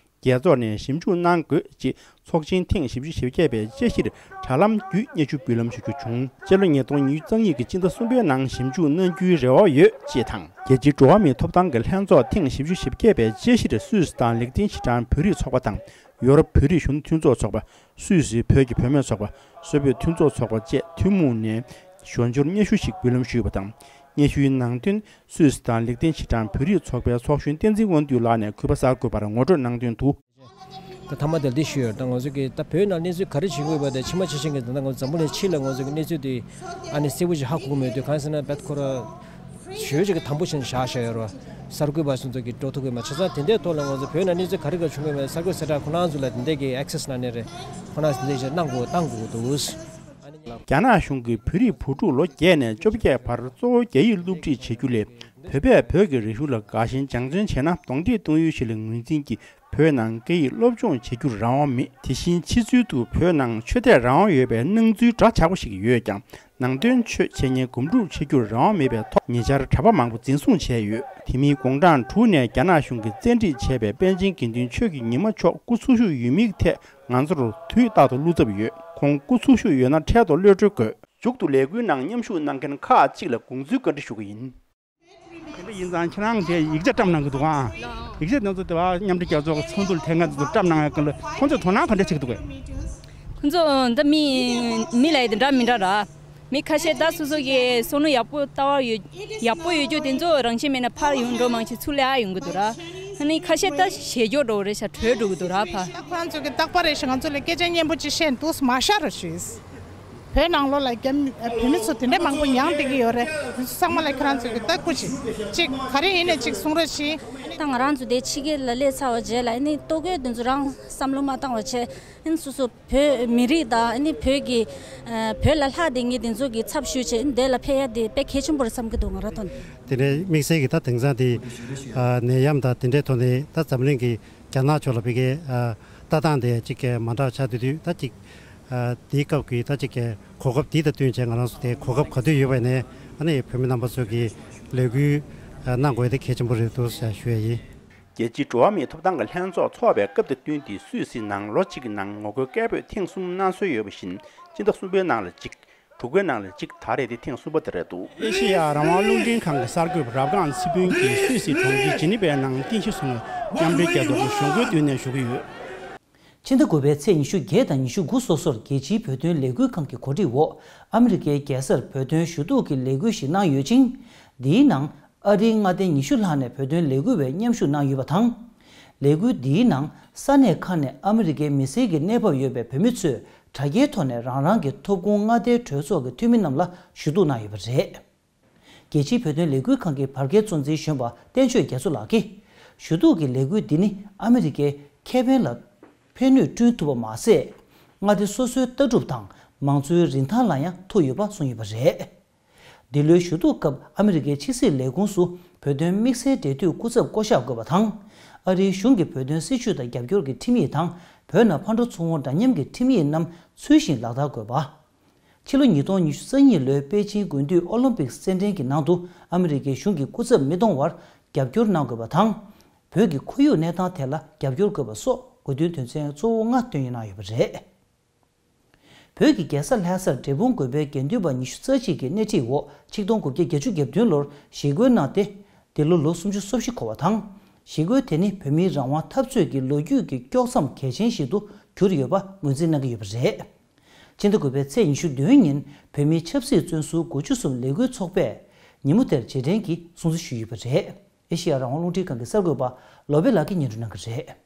རྒྱལ་ཚོགས་ནས་ཞིབ་འཇུག་གནང་དགོས་ཅེས་ཚོགས་ཆེན་ཐེངས་བཞི་བཅུ་ཞེ་བརྒྱད་པའི་དཔྱད་གཞིར་དྲ་ལམ་བརྒྱུད་སྙན་ཞུ་འབུལ་ལམ་ཞུ་རྒྱུ་བྱུང་། སྤྱི་ལོ་ཉིས་སྟོང་ཉི་ཤུ་རྩ་གཉིས་ཀྱི་སྤྱི་ཟླ་གསུམ་པའི་ནང་ཞིབ་འཇུག་གནང་རྒྱུའི་རེ་བ་ཡོད་ཅེས་དང་། རྒྱལ་སྤྱིའི་འགྲོ་བ་མིའི་ཐོབ་ཐང་གི་ལྷན་ཚོགས་ཐེངས་བཞི་བཅུ་ཞེ་བརྒྱད་པའི་དཔྱད་གཞིར་སུད་སི་དང་ལིག་ཏེན་ཤི་ཊན་བོད་རིགས་ཚོགས་པ་དང་། ཡོ་རོབ་བོད་རིགས་གཞོན་ནུ་མཐུན་ཚོགས་ཚོགས་པ། སུད་སིའི་བོད་ཀྱི་བུད་མེད་ཚོགས་པ། སུད་བོད་མཐུན་ཚོགས་ཚོགས་པ་བཅས་ཐུན་མོང་ནས་ཞོར་འབྱོར་སྙན་ཞུ་ཞིག་འབུལ་ལམ་ཞུས་པ་དང་། སྙན་ཞུའི་ནང་དོན་སུད་སི་དང་ལིག་ཏེན་ཤི་ཊན་བོད་རིགས་ཚོགས་པའི་ཚོགས་གཞོན་བསྟན་འཛིན་དབང་འདུས་ལགས་ནས་གུས་པ་གསར་འགོད་པར་ངོ་སྤྲོད་གནང་དོན་དུ། ད་ཐ་མ་དེ་འདི་ཞུས་ཡོད། ད་ང་ཚོ་གི་ད་བོད་ནང་གནས་ཚུལ་ག་རེ་བྱེད་དགོས་པ་དང་ཕྱི་མ་ཕྱི་ཕྱིན་གི་ད་ལྟ་ང་ཚོ་འཛམ་བུ་གླིང་ཕྱི་ལ་ང་ཚོ་གི་གནས་ཚུལ་དེ་ཨ་ནི་གསལ་པོ་ཞིག་ཧ་གོ་གི་མེད་དུས། གང་ཟེར་ན་བད་ཁོ་ར་ཞོལ་ཅིག་གི་དམ་པོ་ཆེན་བཞག་བཞག་ཡོད་རེད་བ། གསར་འགོད་པ་སོ་སོ་གི་འགྲོ་ཐུབ་ཀྱི་མ་བྱས་ཙང་། དེ་འདྲའི་ཐོག་ལ་ང་ཚོ་བོད་ནང་གནས་ཚུལ་ག་རེ་ག་བྱུང་གི་མེད། གསར་འགོད་གསལ་བསྒྲགས་ཁོ་ན་ཚོ་ལ་དེ་འདྲའི་གི་ཨེག་སེ་སི་གནང་ནས་རེད། ཁོ་ན་ཚོ་འདི་ཞིག་གནང་དགོས་བཏང་དགོས་འདུག། རྒྱ་ནག་གཞུང་གིས་བོད་རིགས་བུ་ཕྲུག་ལོ་བརྒྱད་ནས་བཅོ་བརྒྱད་བར་གཙོ་བོ་རྒྱ་ཡིག་སློབ་ཁྲིད་བྱེད་རྒྱུ་ལས། བོད་པས་བོད་ཀྱི་རིག་གཞུང་ལ་དགའ་ཞེན་སྦྱང་བརྩོན་བྱས་ན་གདོང་འདྲེས་གཏོང་ཡུལ་ཞིག་ལ་ངོས་འཛིན་གྱིས། བོད་ནང་སྐད་ཡིག་སློབ་སྦྱོང་བྱེད་རྒྱུར་རང་དབང་མེད། དེ་བཞིན་ཕྱི་ཚུལ་དུ་བོད་ནང་ཆོས་དད་རང་དབང་ཡོད་པའི་སྣང་ཚུལ་འདྲ་ཆགས་པོ་ཞིག་ཡོད་ཀྱང་། ནང་དོན་ཆོས་འཆད་ཉན་གོམ་བསྒྲིགས་བྱེད་རྒྱུར་རང་དབང་མེད་པའི་ཐོག་ཉེ་ཆར་གྲྭ་པ་མང་པོ་འཛིན་བཟུང་བྱས་ཡོད། དེ་མིན་དགུང་གྲངས་དྲུག་ནས་རྒྱ་ནག་གཞུང་གིས་བཙན་ཁྲིད་བྱས་པའི་པཎ་ཆེན་དགེ་འདུན་ཆོས་ཀྱི་ཉི་མ་མཆོག་སྐུ་འཚོ་བཞུགས་ཡོད་མེད་ཐད་ང་ཚོར་དུས་རྟག་ཏུ་བློ་འཚབ་ཡོད། ཁོང་སྐུ་འཚོ་བཞུགས་ཡོད་ན་འཕྲལ་དུ་གློད་གྲོལ་དགོས། མཇུག་ཏུ་ལས་འགུལ་ནང་མཉམ་ཞུགས་གནང་མཁན་ཁག་ཅིག་ལ་དགོངས་ཚུལ་བཀའ་འདྲི་ཞུ་གི་ཡིན། དེ་འདྲ་ཡིན་ཙང་ཁྱེད་རང་གིས་ཡིག་ཆ་བཀྲམ་གནང་གི་འདུག་ཨང་། ཡིག་ཆ་དེ་ཚོ་དེ་བ་མཉམ་འབྲེལ་རྒྱལ་ཚོགས་ཀྱི་ཚོགས་འདུ་ལ་ཐད་ཀར་དེ་ཚོ་བཀྲམ་གནང་ཡག་གི་ལ་ཁོང་ཚོས་དོ་སྣང་ག་འདྲ་བྱེད་ཀྱི་འདུག་གས། ཁོང་ཚོ་འདི་མི་མི་ལ་ཡི་དེ་འདྲ་མི་འདྲ་ར། མི་ཁ་ཤས་ད་སོ་སོ་གི་བསམ་བློ་ཡག་པོ་ལྟ་བ་ཡོད་ཡག་པོ་ཡོད་རྒྱུ་དེ་ཚོ་རང་བཞིན་མེད་ན་ཕར་ཡོང་འགྲོ་མང་ཆེ་ཚུར་སླེབས་ཡོང་གི་འདུག་ར། ཨ་ནི་ཁ་ཤས་ད་ཞེད་སྐྱོ་འགྲོ་རེད་ཤག་བྲོས་འགྲོ་གི་འདུག་ར་ཕར། ད་ཁོ་རང་ཚོ་གི་རྟག་པར་རེ་ཞིག་ང་ཚོ་ལ་སྐད་ཆ་སྙན་པོ་ཅིག་བཤད་འདུག་མ་ཤར་རོ་ཞུས། བོད་ནང་ལོགས་ལ་རྒྱ་མི་བོད་མི་ཚོ་དེ་འདྲ་མང་པོ་མྱངས་བསྡད་ཀྱི་ཡོད་རེད། དེ་ཚོ་ཚང་མ་ལ་ཁྱེད་རང་ཚོ་གི་ལྟ་སྐུལ་བྱེད་ཅིག་ག་རེ་ཡིན་ནས་ཅིག་གསུང་རོགས་བྱེད། ད་ང་རང་ཚོ་དེ་ཕྱི་རྒྱལ་ལ་སླེབས་ཚར་བ་རྗེས་ལ་ཨ་ནི་ལྟོ་གོས་དེ་ཚོ་རང་བསམ་བློ་མ་བཏང་བ་བྱས་ཨ་ནི་སོ་སོ་བོད་མི་རིགས་དང་ཨ་ནི་བོད་ཀྱི་ཨ་བོད་ལ་ལྷག་བསྡད་མཁན་དེ་ཚོ་གི་ཚབ་ཞུས་བྱས་ཨ་ནི་དེ་ལ་ཕེབས་ཡ་དེ་དཔེ་གལ་ཆེན་པོ་རེད་བསམ་གྱི་འདུག་ང་རང་ཐོག་ནས། དེ་འདྲའི་དམིགས་བསལ་གྱི་ད་དེང་སང་དེ་ཨ་ནད་ཡམས་དང་དེ་འདྲའི་ཐོག་ནས་ད་འཛམ་གླིང་གི་རྒྱ་ནག་ཕྱོགས་ལ་བི་གའི་ཨ་ལྟ་སྟངས་དེ་ཅིག་གི་མ་འདྲ་བ་ཆགས་དུས་དུས་ད་ཅིག་ཨ་དེའི་སྐབས་ཀྱི་ད་ཅིག་གི་གོ་སྐབས་དེ་དང་བསྟུན་བྱས་ང་རང་ཚོ་དེ་གོ་སྐབས་ག་དུས་ཡོད་པ་ནས་ཨ་ནི་བོད་མི་རྣམ་པ་ཚོ་གི་ལས་འགུལ་ཨ་གནང་དགོས་དེ་གལ་ཆེན་པོ་རེད་འདུག་ཟེར་ཞུ་ཡ་ཡིན། རྒྱལ་སྤྱིའི་འགྲོ་བ་མིའི་ཐོབ་ཐང་གི་ལྷན་ཚོགས་འཚོགས་པའི་སྐབས་དང་བསྟུན་ཏེ་སུད་སི་ནང་ལོ་གཅིག་གི་ནང་ངོ་རྒོལ་སྐད་འབོད་ཐེངས་གསུམ་གནང་སྲོལ་ཡོད་པ་བཞིན་སྤྱི་ཟླ་གསུམ་པའི་ནང་ལ་གཅིག་དྲུག་པའི་ནང་ལ་གཅིག་ད་རེས་དེ་ཐེངས་གསུམ་པ་དེ་རེད་འདུག་ཨེ་ཤེ་ཡ་རང་དབང་རླུང་འཕྲིན་ཁང་གི་གསར་འགོད་པ་རབ་སྒང་ཚེ་ཕུན་གྱིས་སུད་སི་གྲོང་ཁྱེར་ཇི་ནི་ཝའི་ནང་རྟེན་གཞི་བཟུང་བའི་མཉམ་འབྲེལ་རྒྱལ་ཚོགས་ཀྱི་གཞུང་སྒོའི་མདུན་ནས་ཞུ་གི་ཡོད། ཕྱི་ཟླ་དགུ་པའི་ཚེས་ཉི་ཤུ་བརྒྱད་དང་ཉི་ཤུ་དགུ་སོ་སོར་རྒྱལ་སྤྱིའི་བོད་དོན་ལས་འགུལ་ཁང་གི་གོ་སྒྲིག་འོག་ཨ་མི་རི་ཀའི་རྒྱལ་སར་བོད་དོན་ཞུ་གཏུག་གི་ལས་འགུལ་ཞིག་གནང་ཡོད་ཅིང་། འདིའི་ནང་ཨ་རིའི་མངའ་སྡེ་ཉི་ཤུ་ལྷག་ནས་བོད་དོན་ལས་འགུལ་བས་མཉམ་ཞུགས་གནང་ཡོད་པ་དང་། ལས་འགུལ་འདིའི་ནང་ས་གནས་ཁག་ནས་ཨ་མི་རི་ཀའི་མི་སེར་གྱི་གནས་བབ་ཡོད་པའི་བོད་མི་ཚོས་དྲ་རྒྱའི་ཐོག་ནས་རང་རང་གི་ཐོབ་ཁུངས་མངའ་སྡེའི་གྲོས་ཚོགས་ཀྱི་འཐུས་མི་རྣམས་ལ་ཞུ་གཏུག་གནང་ཡོད་པ་རེད། རྒྱལ་སྤྱིའི་བོད་དོན་ལས་འགུལ་ཁང་གི་བར་བརྒལ་གཙོ་འཛིན་གཞོན་པ་བསྟན་ཆོས་རྒྱ་མཚོ་ལགས་ཀྱིས། ཞུ་གཏུག་གི་ལས་འགུལ་འདི་ནི་ཨ་མི་རི་ཀའི་ཁེ་ཕན་ལ་ཕན་ནུས་བསྐྲུན་ཐུབ་པ་མ་ཟད། མངའ་སྡེ་སོ་སོའི་ལྟ་གྲུབ་དང་མང་གཙོའི་རིན་ཐང་ལ་ཡང་ཐུག་ཡོད་པ་གསུངས་ཡོད་པ་རེད། འདི་ལོའི་ཞུ་གཏུག་སྐབས་ཨ་མི་རི་ཀའི་ཕྱི་སྲིད་ལས་ཁུངས་སུ་བོད་དོན་དམིགས་བསལ་འབྲེལ་མཐུད་སྐུ་ཚབ་བསྐོ་གཞག་དགོས་པ་དང་། ཨ་རིའི་གཞུང་གི་བོད་དོན་སྲིད་བྱུས་དང་རྒྱབ་སྐྱོར་གྱི་ཁྲིམས་ཡིག་དང་བོད་ནང་ཕར་འགྲོ་ཚུར་འོང་འདྲ་མཉམ་གྱི་ཁྲིམས་ཡིག་རྣམས་ཚུལ་བཞིན་ལག་བསྟར་དགོས་པ། ཕྱི་ལོ་ཉིས་སྟོང་ཉི་ཤུ་རྩ་གཉིས་ལོའི་པེ་ཅིང་དགུན་དུས་ཨོ་ལིམ་པིག་རྩེད་འགྲན་གྱི་ནང་དུ་ཨ་མི་རི་ཀའི་གཞུང་གི་སྐུ་ཚབ་མི་གཏོང་བར་རྒྱབ་སྐྱོར་གནང་དགོས་པ་དང་། བོད་ཀྱི་ཁོར་ཡུག་གནས་སྟངས་ཐད་ལ་རྒྱབ་སྐྱོར་དགོས་པ་སོགས་དགོས་འདུན་དོན་ཚན་གཙོ་བོ་ལྔ་བཏོན་གནང་ཡོད་པ་རེད། བོད་ཀྱི་རྒྱལ་ས་ལྷ་སར་འབྲས་སྤུངས་དགོན་པའི་དགེ་འདུན་པ་ཉི་ཤུ་རྩ་གཅིག་གི་སྣེ་ཁྲིད་འོག་ཆིག་སྟོང་དགུ་བརྒྱ་བརྒྱད་ཅུ་གྱ་བདུན་ལོར་ཞི་རྒོལ་གནང་སྟེ། འདི་ལོ་ལོ་སུམ་ཅུ་སོ་བཞི་འཁོར་བ་དང་། ཞི་རྒོལ་དེ་ནི་བོད་མིའི་རང་དབང་འཐབ་རྩོད་ཀྱི་ལོ་རྒྱུས་ཀྱི་དཀྱོག་མཚམས་གལ་ཆེན་ཞིག་ཏུ་གྱུར་ཡོད་པ་ངོས་འཛིན་གནང་གི་ཡོད་པ་རེད། ཕྱི་ཟླ་དགུ་པའི་ཚེས་ཉི་ཤུ་བདུན་ཉིན་བོད་མིའི་ཆབ་སྲིད་བཙོན་ཟུར་དགུ་བཅུ་གསུམ་ལས་འགུལ་ཚོགས་པས་ཉིན་མོ་དེར་རྗེས་དྲན་གྱི་སྲུང་བརྩི་ཞུས་ཡོད་པ་རེད། ཨེ་ཤེ་ཡ་རང་དབང་རླུང་འཕྲིན་ཁང་གི་གསར་འགོད་པ་བློ་བྷེ་ལགས་ཀྱིས་སྙན་སྒྲོན་གནང་གི་རེད།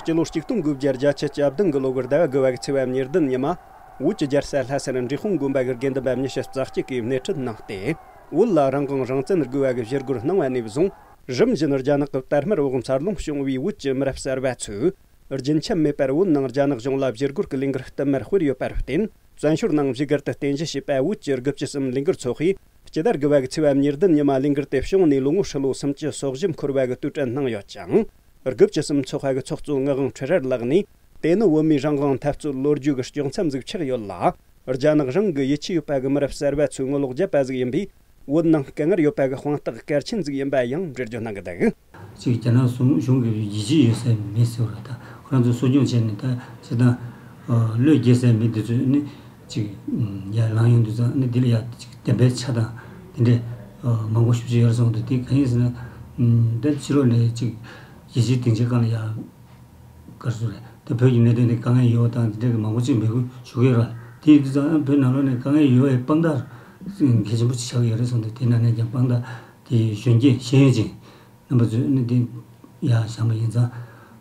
སྤྱི་ལོ་གཅིག་སྟོང་དགུ་བརྒྱ་བརྒྱད་ཅུ་གྱ་བདུན་གྱི་ལོ་གི་ཟླ་བ་དགུ་པ་གི་ཚེས་པ་ཉེར་བདུན་ཉི་མ། བོད་ཀྱི་རྒྱལ་ས་ལྷ་སར་འབྲས་སྤུངས་དགོན་པ་གི་དགེ་འདུན་པ་ཉི་ཤུ་རྩ་གཅིག་གིས་སྣེ་ཁྲིད་གནང་སྟེ། བོད་ལ་རང་དབང་རང་བཙན་དགོས་པ་གི་བཞེད་སྒོར་གནང་བ་ནས་བཟུང་། རིམ་བཞིན་རྒྱ་ནག་གི་དར་དམར་འོག་འཚར་ལོངས་བྱུང་བའི་བོད་ཀྱི་མི་རབས་གསར་པ་ཚོས། རྒྱུན་ཆད་མེད་པར་བོད་ནང་རྒྱ་ནག་གཞུང་ལ་བཞེད་སྒོར་གྱི་ལས་འགུལ་བསྟུད་མར་སྤེལ་ཡོད་པར་བརྟེན། བཙན་བྱོལ་ནང་བཞུགས་སྒར་དུ་རྟེན་གཞི་བྱས་པ་བོད་ཀྱི་དགུ་བཅུ་གསུམ་ལས་འགུལ་ཚོགས་པས། སྤྱི་ཟླ་དགུ་པ་གི་ཚེས་པ་ཉེར་བདུན་ཉི་མ་ལས་འགུལ་དེ་བྱུང་ནས་ལོ་ངོ་ཧྲིལ་པོ་སུམ་ཅུ་སོ་བཞི་འཁོར་བ་གི་དུས་དྲན་གནང་ཡོད་ཅིང་། དགུ་བཅུ་གསུམ་ཚོགས་པ་གི་ཚོགས་གཙོ་ངག་དབང་ཁྲོས་རར་ལགས་ནས། དེ་ནི་བོད་མིའི་རང་དབང་འཐབ་རྩོད་ལོ་རྒྱུས་ཀྱི་དཀྱོག་མཚམས་ཟིག་ཆགས་ཡོད་ལ། རྒྱ་ནག་རང་གི་ཡིད་ཆེས་ཡོད་པ་གི་མི་རབས་གསར་པ་ཚོའི་ངོ་ལོག་བརྒྱབ་པ་ཟིག་ཡིན་པས། བོད་ནང་དཀའ་ངལ་ཡོད་པ་གི་དཔང་རྟགས་གལ་ཆེན་ཟིག་ཡིན་པ་ཡང་འགྲེལ་བརྗོད་གནང་གི་འདུག་ཅིག་རྒྱ་ནག་གཞུང་གཞུང་གི་ཡིད་ཆེས་ཡོད་ས་མེད་ཟེར་བ་རེད། ད་ཁོ་རང་ཚོ་གསོ་སྐྱོང་བྱས་ནས་ད་སྤྱིར་བཏང་བློས་འགེལ་ས་མེད་འདི་ཚོས་ནི་ཅིག་ཡར་ལངས་ཡོང་དུས་ཙང་ནི་འདི་ལ་ཡ་ཅིག་བདེན་པའི་ཆ་དང་དེ་འདྲས་མང་པོ་ཞེ་པོ་ཅིག་ཡོད་རེད་གསུངས་འདུག་དེ་གང་ཡིན་ཟེར་ན། ད་ཕྱི་ལོགས་ནས་ཅིག་རྒྱལ་སྤྱིའི་སྡིངས་ཆའི་སྒང་ལ་ཡ་ག་རེ་ཟེར་རེད། ད་བོད་ཀྱི་གནད་དོན་དེ་དཀའ་ངལ་ཡོད་པ་དང་དེ་འདྲས་ཀྱི་མང་པོ་ཅིག་འབོད་སྐུལ་ཞུ་གི་ཡོད་རེད། དེ་ཡིན་དུས་ཙང་བོད་ནང་ལོགས་ནས་དཀའ་ངལ་ཡོད་པའི་དཔང་རྟགས་གལ་ཆེན་པོ་ཅིག་ཆགས་ཀྱི་ཡོད་རེད་གསུངས་འདུག་དེ་ནང་ནས་ཀྱང་དཔང་རྟགས་དེ་གཞོན་སྐྱེས་ཤེས་ཡོན་ཅན། རྣམ་པ་ཚོས་ནི་འདི་ཡར་བཞེངས་པ་ཡིན་ཙང་།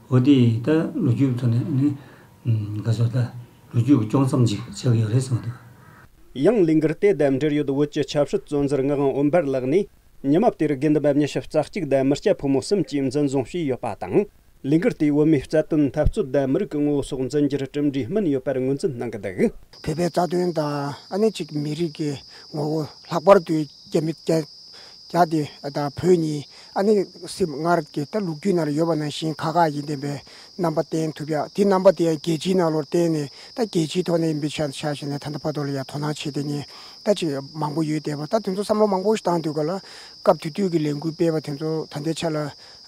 འོ་དེ་ད་ལོ་རྒྱུས་ཐོག་ནས་ནི་ག་ཟེར་ད་ལོ་རྒྱུས་ཀྱི་དཀྱོག་མཚམས་ཅིག་ཆགས་ཀྱི་ཡོད་རེད་གསུངས་འདུག་ཡང་ལས་འགུལ་དེ་དང་འབྲེལ་ཡོད་བོད་ཀྱི་ཆབ་སྲིད་བཙོན་ཟུར་ངག་དབང་འོད་འབར་ལགས་ནས། ཉི་མ་དེར་དགེ་འདུན་པ་ཉི་ཤུ་རྩ་གཅིག་དང་མི་སྐྱ་ཕོ་མོ་གསུམ་གྱིས་འཛིན་བཟུང་བྱས་ཡོད་པ་དང་། ལས་འགུལ་དེས་བོད་མིའི་རྩ་དོན་འཐབ་རྩོད་དང་མི་རིགས་ཀྱི་ངོ་བོ་སོགས་འཛིན་རྒྱུར་གྲུབ་འབྲས་སྨིན་ཡོད་པར་ངོས་འཛིན་གནང་གི་འདུག་བོད་པའི་རྩ་དོན་དང་ཨ་ནི་གཅིག་མི་རིགས་ཀྱི་ངོ་བོ་ལྷག་པར་དུ་རྒྱ་མི་རྒྱ་རྒྱ་དེ་དང་བོད་གཉིས་ཨ་ནི་སྲིད་སྔར་གྱི་ད་ལོ་རྒྱུས་ནང་ལ་ཡོད་པ་ནང་བཞིན་ཁ་ཁ་ཡིན་བསྟན་པའི་རྣམ་པ་བསྟན་ཐུབ་ཡ། དེ་རྣམ་པ་དེ་ཡང་རྒྱལ་སྤྱིའི་ནང་ལོགས་བསྟན་ནས་ད་རྒྱལ་སྤྱིའི་ཐོག་ནས་ཡིན་པའི་ཆ་ཆ་བཞག་ནས་ད་ལྟ་བར་དུ་ལ་ཡ་དོ་སྣང་བྱེད་བསྡད་མཁན་ད་ཅིག་མང་པོ་ཡོད་བསྡད་པ། ད་དེ་ཚོ་བསམ་བློ་མང་པོ་ཞིག་བཏང་དུས་ག་ལ་སྐབས་དེ་དུས་ཀྱི་ལས་འགུལ་སྤེལ་བ་དེ་ཚོ་ད་ལྟའི་ཆ་ལ་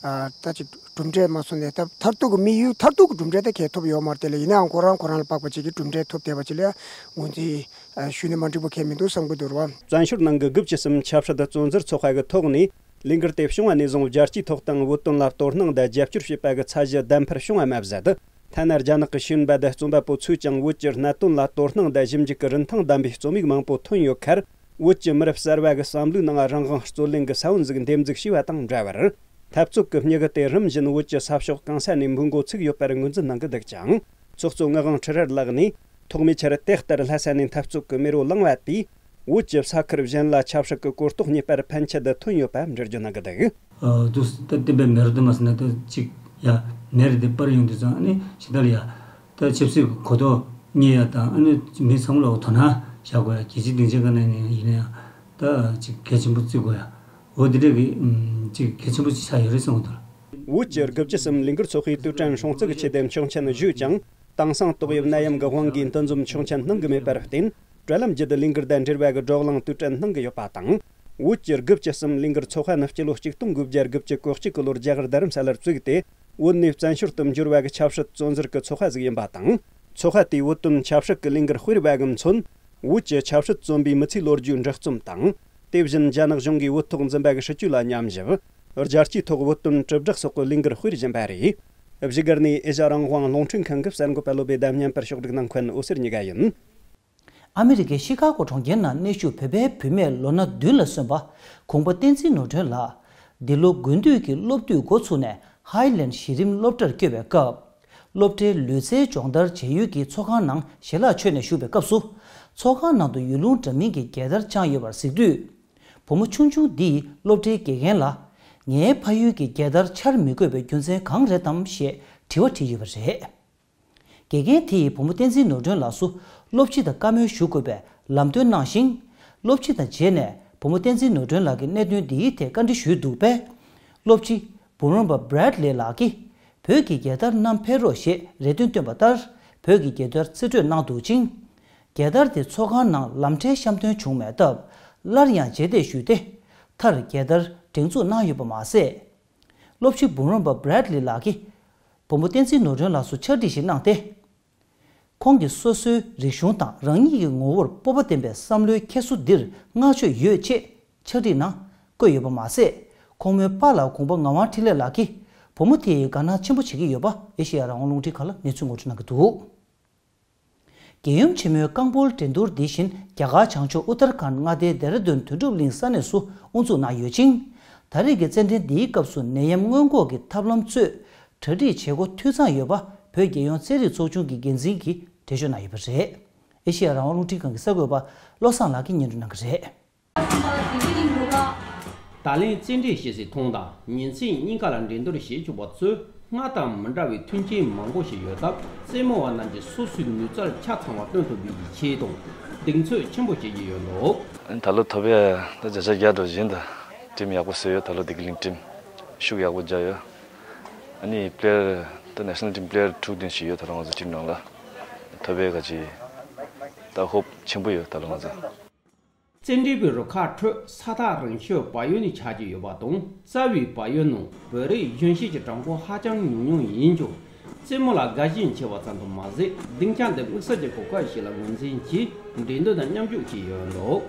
ཨ་ད་ཅིག་གྲུབ་འབྲས་མ་སོང་ནས་ད་མཐར་ཐུག་གི་དམིགས་ཡུལ་མཐར་ཐུག་གི་གྲུབ་འབྲས་ད་གས་ཐོབ་ཡོད་མ་རེད་དེ་ལ། ཡིན་ནའང་ཁོ་རང་ཁོ་རང་ལ་དཔག་པ་ཅིག་གི་གྲུབ་འབྲས་ཐོབ་བསྡད་པ་ཅིག་ལ་ཡ་ངོས་འཛིན་ཨ་ཞུས་ནས་མ་འགྲིག་པ་གང་མི་འདུག་བསམ་གྱི་འདུག་རེད་བ། བཙན་བྱོལ་ནང་གི་དགུ་བཅུ་གསུམ་ཆབ་སྲིད་བཙོན་ཟུར་ཚོགས་པ་གི་ཐོག་ནས་ལས་འགུལ་དེ་བྱུང་བ་ནས་བཟུང་རྒྱལ་སྤྱིའི་ཐོག་དང་བོད་དོན་ལ་དོ་སྣང་དང་རྒྱབ་སྐྱོར་བྱེད་པ་གི་ཚད་གཞི་བདམས་འཕར་བྱུང་བ་མ་ཟད། ཐ་ན་རྒྱ་ནག་གི་ཤེས་ཡོན་པ་དང་རྩོམ་པ་པོ་ཚོས་ཀྱང་བོད་ཀྱི་གནད་དོན་ལ་དོ་སྣང་དང་ཞིབ་འཇུག་གི་རིན་ཐང་ལྡན་པའི་རྩོམ་ཡིག་མང་པོ་ཐོན་ཡོད་ཁར། བོད་ཀྱི་མི་རབས་གསར་བ་གི་བསམ་བློའི་ནང་རང་དབང་རྩོད་ལེན་གྱི་ས་བོན་ཟིག་འདེམས་འཛུགས་བྱས་པ་དང་འདྲ་བར། འཐབ་རྩོད་ཀྱི་མྱུ་གུ་དེ་རིམ་བཞིན་བོད་ཀྱི་ས་ཕྱོགས་གང་ས་ནས་འབུད་འགོ་ཚུགས་ཡོད་པར་ངོས་འཛིན་གནང་གི་འདུག་ཅིང་། ཚོགས་གཙོ་ངག་དབང་ཁྲི་ཧྲར་ལགས་ནས། ཐོག་མའི་ཆར་དེ་ལྟར་ལྷ་ས་ནས་འཐབ་རྩོད་ཀྱི་མེ་རོ་ལངས་པ་དེས། བོད་ཀྱི་ས་ཁུལ་གཞན་ལ་ཆབ་སྲིད་ཀྱི་གོ་རྟོགས་རྙེད་པར་ཕན་ཆད་དུ་ཐོན་ཡོད་པ་འགྲེལ་བརྗོད་གནང་གི་འདུག། ཨ་དུ་ད་བསྟན་པའི་མེ་རོ་དུ་མ་སི་ན་ད་ཅིག་ཡ་མེ་རི་དེ་པར་ཡོང་དུས་ཙང་ཨ་ནི་ཇི་ལྟར་ཡ་ད་ཆབ་སྲིད་ཀྱི་གོ་རྟོགས་རྙེད་ཡ་དང་ཨ་ནི་མི་ཚང་མ་ལ་དོ་སྣང་བྱ་དགོས་ཡ་རྒྱལ་སྤྱིའི་སྡིངས་ཆ་ག་ནས་ནས་ཡིན་ན་ཡང་ད་ཅིག་གལ་ཆེན་པོ་བརྩི་དགོས་ཡ་འོ་དེ་འདྲ་གི་ཅིག་གལ་ཆེན་པོ་ཅིག་ཆགས་ཡོད་རེད་བསམ་གི་འདུག། བོད་ཀྱི་དགུ་བཅུ་གསུམ་ལས་འགུལ་ཚོགས་པའི་དུས་དྲན་སྲུང་བརྩི་གི་ཆེད་དུ་མཆོད་མཇལ་ཞུས་ཀྱང་། དེང་སང་ཏོག་དབྱིབས་ནད་ཡམས་ཀྱི་དབང་གིས་འདུ་འཛོམས་མཆོད་མཇལ་གནང་གི་མེད་པར་བརྟེན། དྲ་ལམ་བརྒྱུད་ལས་འགུལ་དང་འབྲེལ་བ་གི་བགྲོ་གླེང་དུས་དྲན་གནང་གི་ཡོད་པ་དང་། བོད་ཀྱི་དགུ་བཅུ་གསུམ་ལས་འགུལ་ཚོགས་པ་ནི་སྤྱི་ལོ་གཅིག་སྟོང་དགུ་བརྒྱ་དགུ་བཅུ་གོ་གཅིག་གི་ལོར་རྒྱ་གར་རྡ་རམ་ས་ལར་བཙུགས་ཏེ། བོད་ནས་བཙན་བྱོལ་དུ་འབྱོར་བ་གི་ཆབ་སྲིད་བཙོན་ཟུར་གྱི་ཚོགས་པ་ཟིག་ཡིན་པ་དང་། ཚོགས་པ་དེས་བོད་དོན་ཆབ་སྲིད་ཀྱི་ལས་འགུལ་སྤེལ་བ་གི་མཚོན། བོད་ཀྱི་ཆབ་སྲིད་བཙོན་པའི་མི་ཚེའི་ལོ་རྒྱུས་འབྲི་རྩོམ་དང་། དེ་བཞིན་རྒྱ་ནག་གཞུང་གིས་བོད་ཐོག་འཛིན་པ་གི་སྲིད་ཇུས་ལ་ཉམས་ཞིབ། རྒྱལ་སྤྱིའི་ཐོག་བོད་དོན་དྲིལ་བསྒྲགས་སོགས་ཀྱི་ལས་འགུལ་སྤེལ་བཞིན་པ་རེད། བཞུགས་སྒར་ནས་ཨེ་ཤ་རང་དབང་རླུང་འཕྲིན་ཁང་གི་གསར་འགོད་པ་བློ་བྷེ་དམ་བརྙན་པར་ཕྱོགས་སྒྲིག་གནང་མཁན་འོད་ཟེར་གཉིས་ཀ་ཡིན། ཨ་མི་རི་ཀའི་ཤི་ཁ་གོ་གྲོང་ཁྱེར་ནང་གནས་བཞུགས་བོད་པའི་བུད་མེད་ལོ་ན་བདུན་ལ་སོན་པ་གུང་པ་བསྟན་འཛིན་ནོར་སྒྲོན་ལགས། འདི་ལོ་དགུན་དུས་ཀྱི་སློབ་དུས་འགོ་ཚུགས་ནས་ཧའི་ལེན་གཞི་རིམ་སློབ་གྲྭར་བསྐྱོད་པའི་སྐབས། སློབ་གྲྭའི་ལུས་རྩལ་སྦྱོང་བརྡར་བྱེད་ཡུལ་གྱི་ཚོགས་ཁང་ནང་ཞལ་ལག་མཆོད་ནས་བཞུགས་པའི་སྐབས་སུ། ཚོགས་ཁང་ནང་དུ་ཡུལ་ལུང་འདྲ་མིན་གྱི་རྒྱལ་དར་དཔྱངས་ཡོད་པར་གཟིགས་དུས། བུ་མོ་ཆུང་ཆུང་འདིས་སློབ་གྲྭའི་དགེ་རྒན་ལ། ངའི་ཕ་ཡུལ་གྱི་རྒྱལ་དར་འཕྱར་མི་དགོས་པའི་རྒྱུ་མཚན་གང་རེད་དམ་ཞེས་དྲི་བ་དྲིས་ཡོད་པ་རེད། དགེ་རྒན་དེས་བུ་མོ་བསྟན་འཛིན་ནོར་སྒྲོན་ལགས་སུ་སློབ་སྤྱི་དང་བཀའ་མོལ་ཞུ་དགོས་པའི་ལམ་སྟོན་གནང་ཞིང་། སློབ་སྤྱི་དང་མཇལ་ནས་བུ་མོ་བསྟན་འཛིན་ནོར་སྒྲོན་ལགས་ཀྱིས་གནད་དོན་འདིའི་ཐད་བཀའ་འདྲི་ཞུས་འདུག་པས། སློབ་སྤྱི་བུ་རོན་པ་བྷྲེད་ལི་ལགས་ཀྱིས་བོད་ཀྱི་རྒྱལ་དར་བསྣམས་ཕེབས་རོགས་ཞེས་རེ་འདུན་བཏོན་པ་ལྟར་བོད་ཀྱི་རྒྱལ་དར་རྩིས་སྤྲོད་གནང་འདུག་ཅིང་། རྒྱལ་དར་དེ་ཚོགས་ཁང་ནང་ལམ་འཕྲལ་བཤམས་ཐོན་བྱུང་མེད་སྟབས་སླར་ཡང་རྗེས་འདེད་ཞུས་ཏེ། མཐར་རྒྱལ་དར་སྒྲེང་འཛུགས་གནང་ཡོད་པ་མ་ཟད། སློབ་སྤྱི་བུ་རོན་པ་བྷྲེད་ལི་ལགས་ཀྱིས། བུ་མོ་བསྟན་འཛིན་ནོར་སྒྲོན་ལགས་སུ་ཕྱག་བྲིས་ཤིག་གནང་སྟེ། ཁོང་གིས་སོ་སོའི་རིག་གཞུང་དང་རང་ཉིད་ཀྱི་ངོ་བོར་སྤོབས་པ་ལྡན་པའི་བསམ་བློའི་འཁྱེར་སོ་འདིར་བསྔགས་བརྗོད་ཡོད་ཅེས་ཕྱག་བྲིས་ནང་བཀོད་ཡོད་པ་མ་ཟད། ཁོང་མོའི་པཱ་ལགས་གུང་པ་ངག་དབང་འཕྲིན་ལས་ལགས་ཀྱིས་བུ་མོ་དེ་ཡིས་དགའ་སྣང་ཆེན་པོ་བྱེད་ཀྱི་ཡོད་པ་ཨེ་ཤེ་ཡ་རང་དབང་རླུང་འཕྲིན་ཁང་ལ་གནས་ཚུལ་ངོ་སྤྲོད་གནང་གི་འདུག། རྒྱལ་ཡུམ་ཆེན་མོའི་རྐང་སྤོལ་འགྲན་བསྡུར་འདི་བཞིན་རྒྱ་གར་བྱང་ཕྱོགས་ཨུ་ཏར་ཁཱན་མངའ་སྡེའི་ལྡེ་ར་ལྡུན་དོན་གྲུབ་གླིང་ས་གནས་སུ་དབུ་འཛུགས་གནང་ཡོད་ཅིང་། ད་རེས་ཀྱི་རྩེད་འགྲན་འདིའི་སྐབས་སུ་ནད་ཡམས་སྔོན་འགོག་གི་ཐབས་ལམ་གཙོས་གྲ་སྒྲིག་བྱེད་སྒོ་འཐུས་ཚང་ཡོད་པ་བོད་རྒྱལ་ཡོངས་རྩེད་རིགས་ཚོགས་ཆུང་གི་འགན་འཛིན་གྱིས་འགྲེལ་བརྗོད་གནང་ཡོད་པ་རེད། ཨེ་ཤེ་ཡ་རང་དབང་རླུང་འཕྲིན་ཁང་གི་གསར་འགོད་པ་བློ་བཟང་ལགས་ཀྱིས་སྙན་སྒྲོན་གནང་གི་རེད། ད་ལན་རྩེད་འགྲན་ཞེས་སུ་མཐོང་དང་ཉིན་མཚན་གཉིས་ཀ་ལ་འགྲན་བསྡུར་བྱེད་བཅུག་པ་ཚོས་སྔར་དང་མི་འདྲ་བའི་མཐུན་རྐྱེན་མང་པོ་ཞིག་ཡོད་སྟབས་རྩེད་མོ་བ་རྣམས་ཀྱིས་སོ་སོའི་ནུས་རྩལ་ཆ་ཚང་བ་སྟོན་ཐུབ་པའི་ཆེད་དུ་གདེང་ཚོད་ཆེན་པོ་བྱེད་ཀྱི་ཡོད་འདུག། ད་ལོ་ཐོབ་ཡ་ད་བརྒྱ་ཆ་བརྒྱ་འགྲོ་བཞིན་དུ་ཊིམ་ཡག་པོ་བཟོས་ཡོད། ད་ལོ་བདེ་སྐྱིད་གླིང་ཊིམ་ཤུགས་ཡག་པོ་རྒྱག་ཡོད། ཨ་ནི་པི་ལེ་ཡར་ད་ནེ་ཤ་ནལ་ཊིམ་པི་ལེ་ཡར་དྲུག་བདུན་ཞིག་ཡོད། ད་ལོ་ང་ཚོ་ཊིམ་ནང་ལ་ཐོབ་ཡ་ག་ཅི་ད་ཧོབ་ཆེན་པོ་ཡོད། ད་ལོ་ང་ཚོ། རྩེད་འགྲན་པའི་རུ་ཁག་ཁྲོད་ས་ཐག་རིང་ཤོས་བལ་ཡུལ་ནས་ཆགས་ཀྱི་ཡོད་པ་དང་། རྩ་བའི་བལ་ཡུལ་ནང་བོད་རིགས་གཞོན་སྐྱེས་ཀྱི་གྲངས་འབོར་ཧ་ཅང་ཉུང་ཉུང་ཡིན་ཀྱང་། རྩེད་མོ་ལ་དགའ་ཞེན་ཆེ་བ་ཙམ་དུ་མ་ཟད། སྡིངས་ཆ་འདི་དམིགས་བསལ་གྱི་གོ་སྐབས་ཤིག་ལ་ངོས་འཛིན་གྱིས་འགྲན་བསྡུར་དང་མཉམ་ཞུགས་བྱས་ཡོད་འདུག།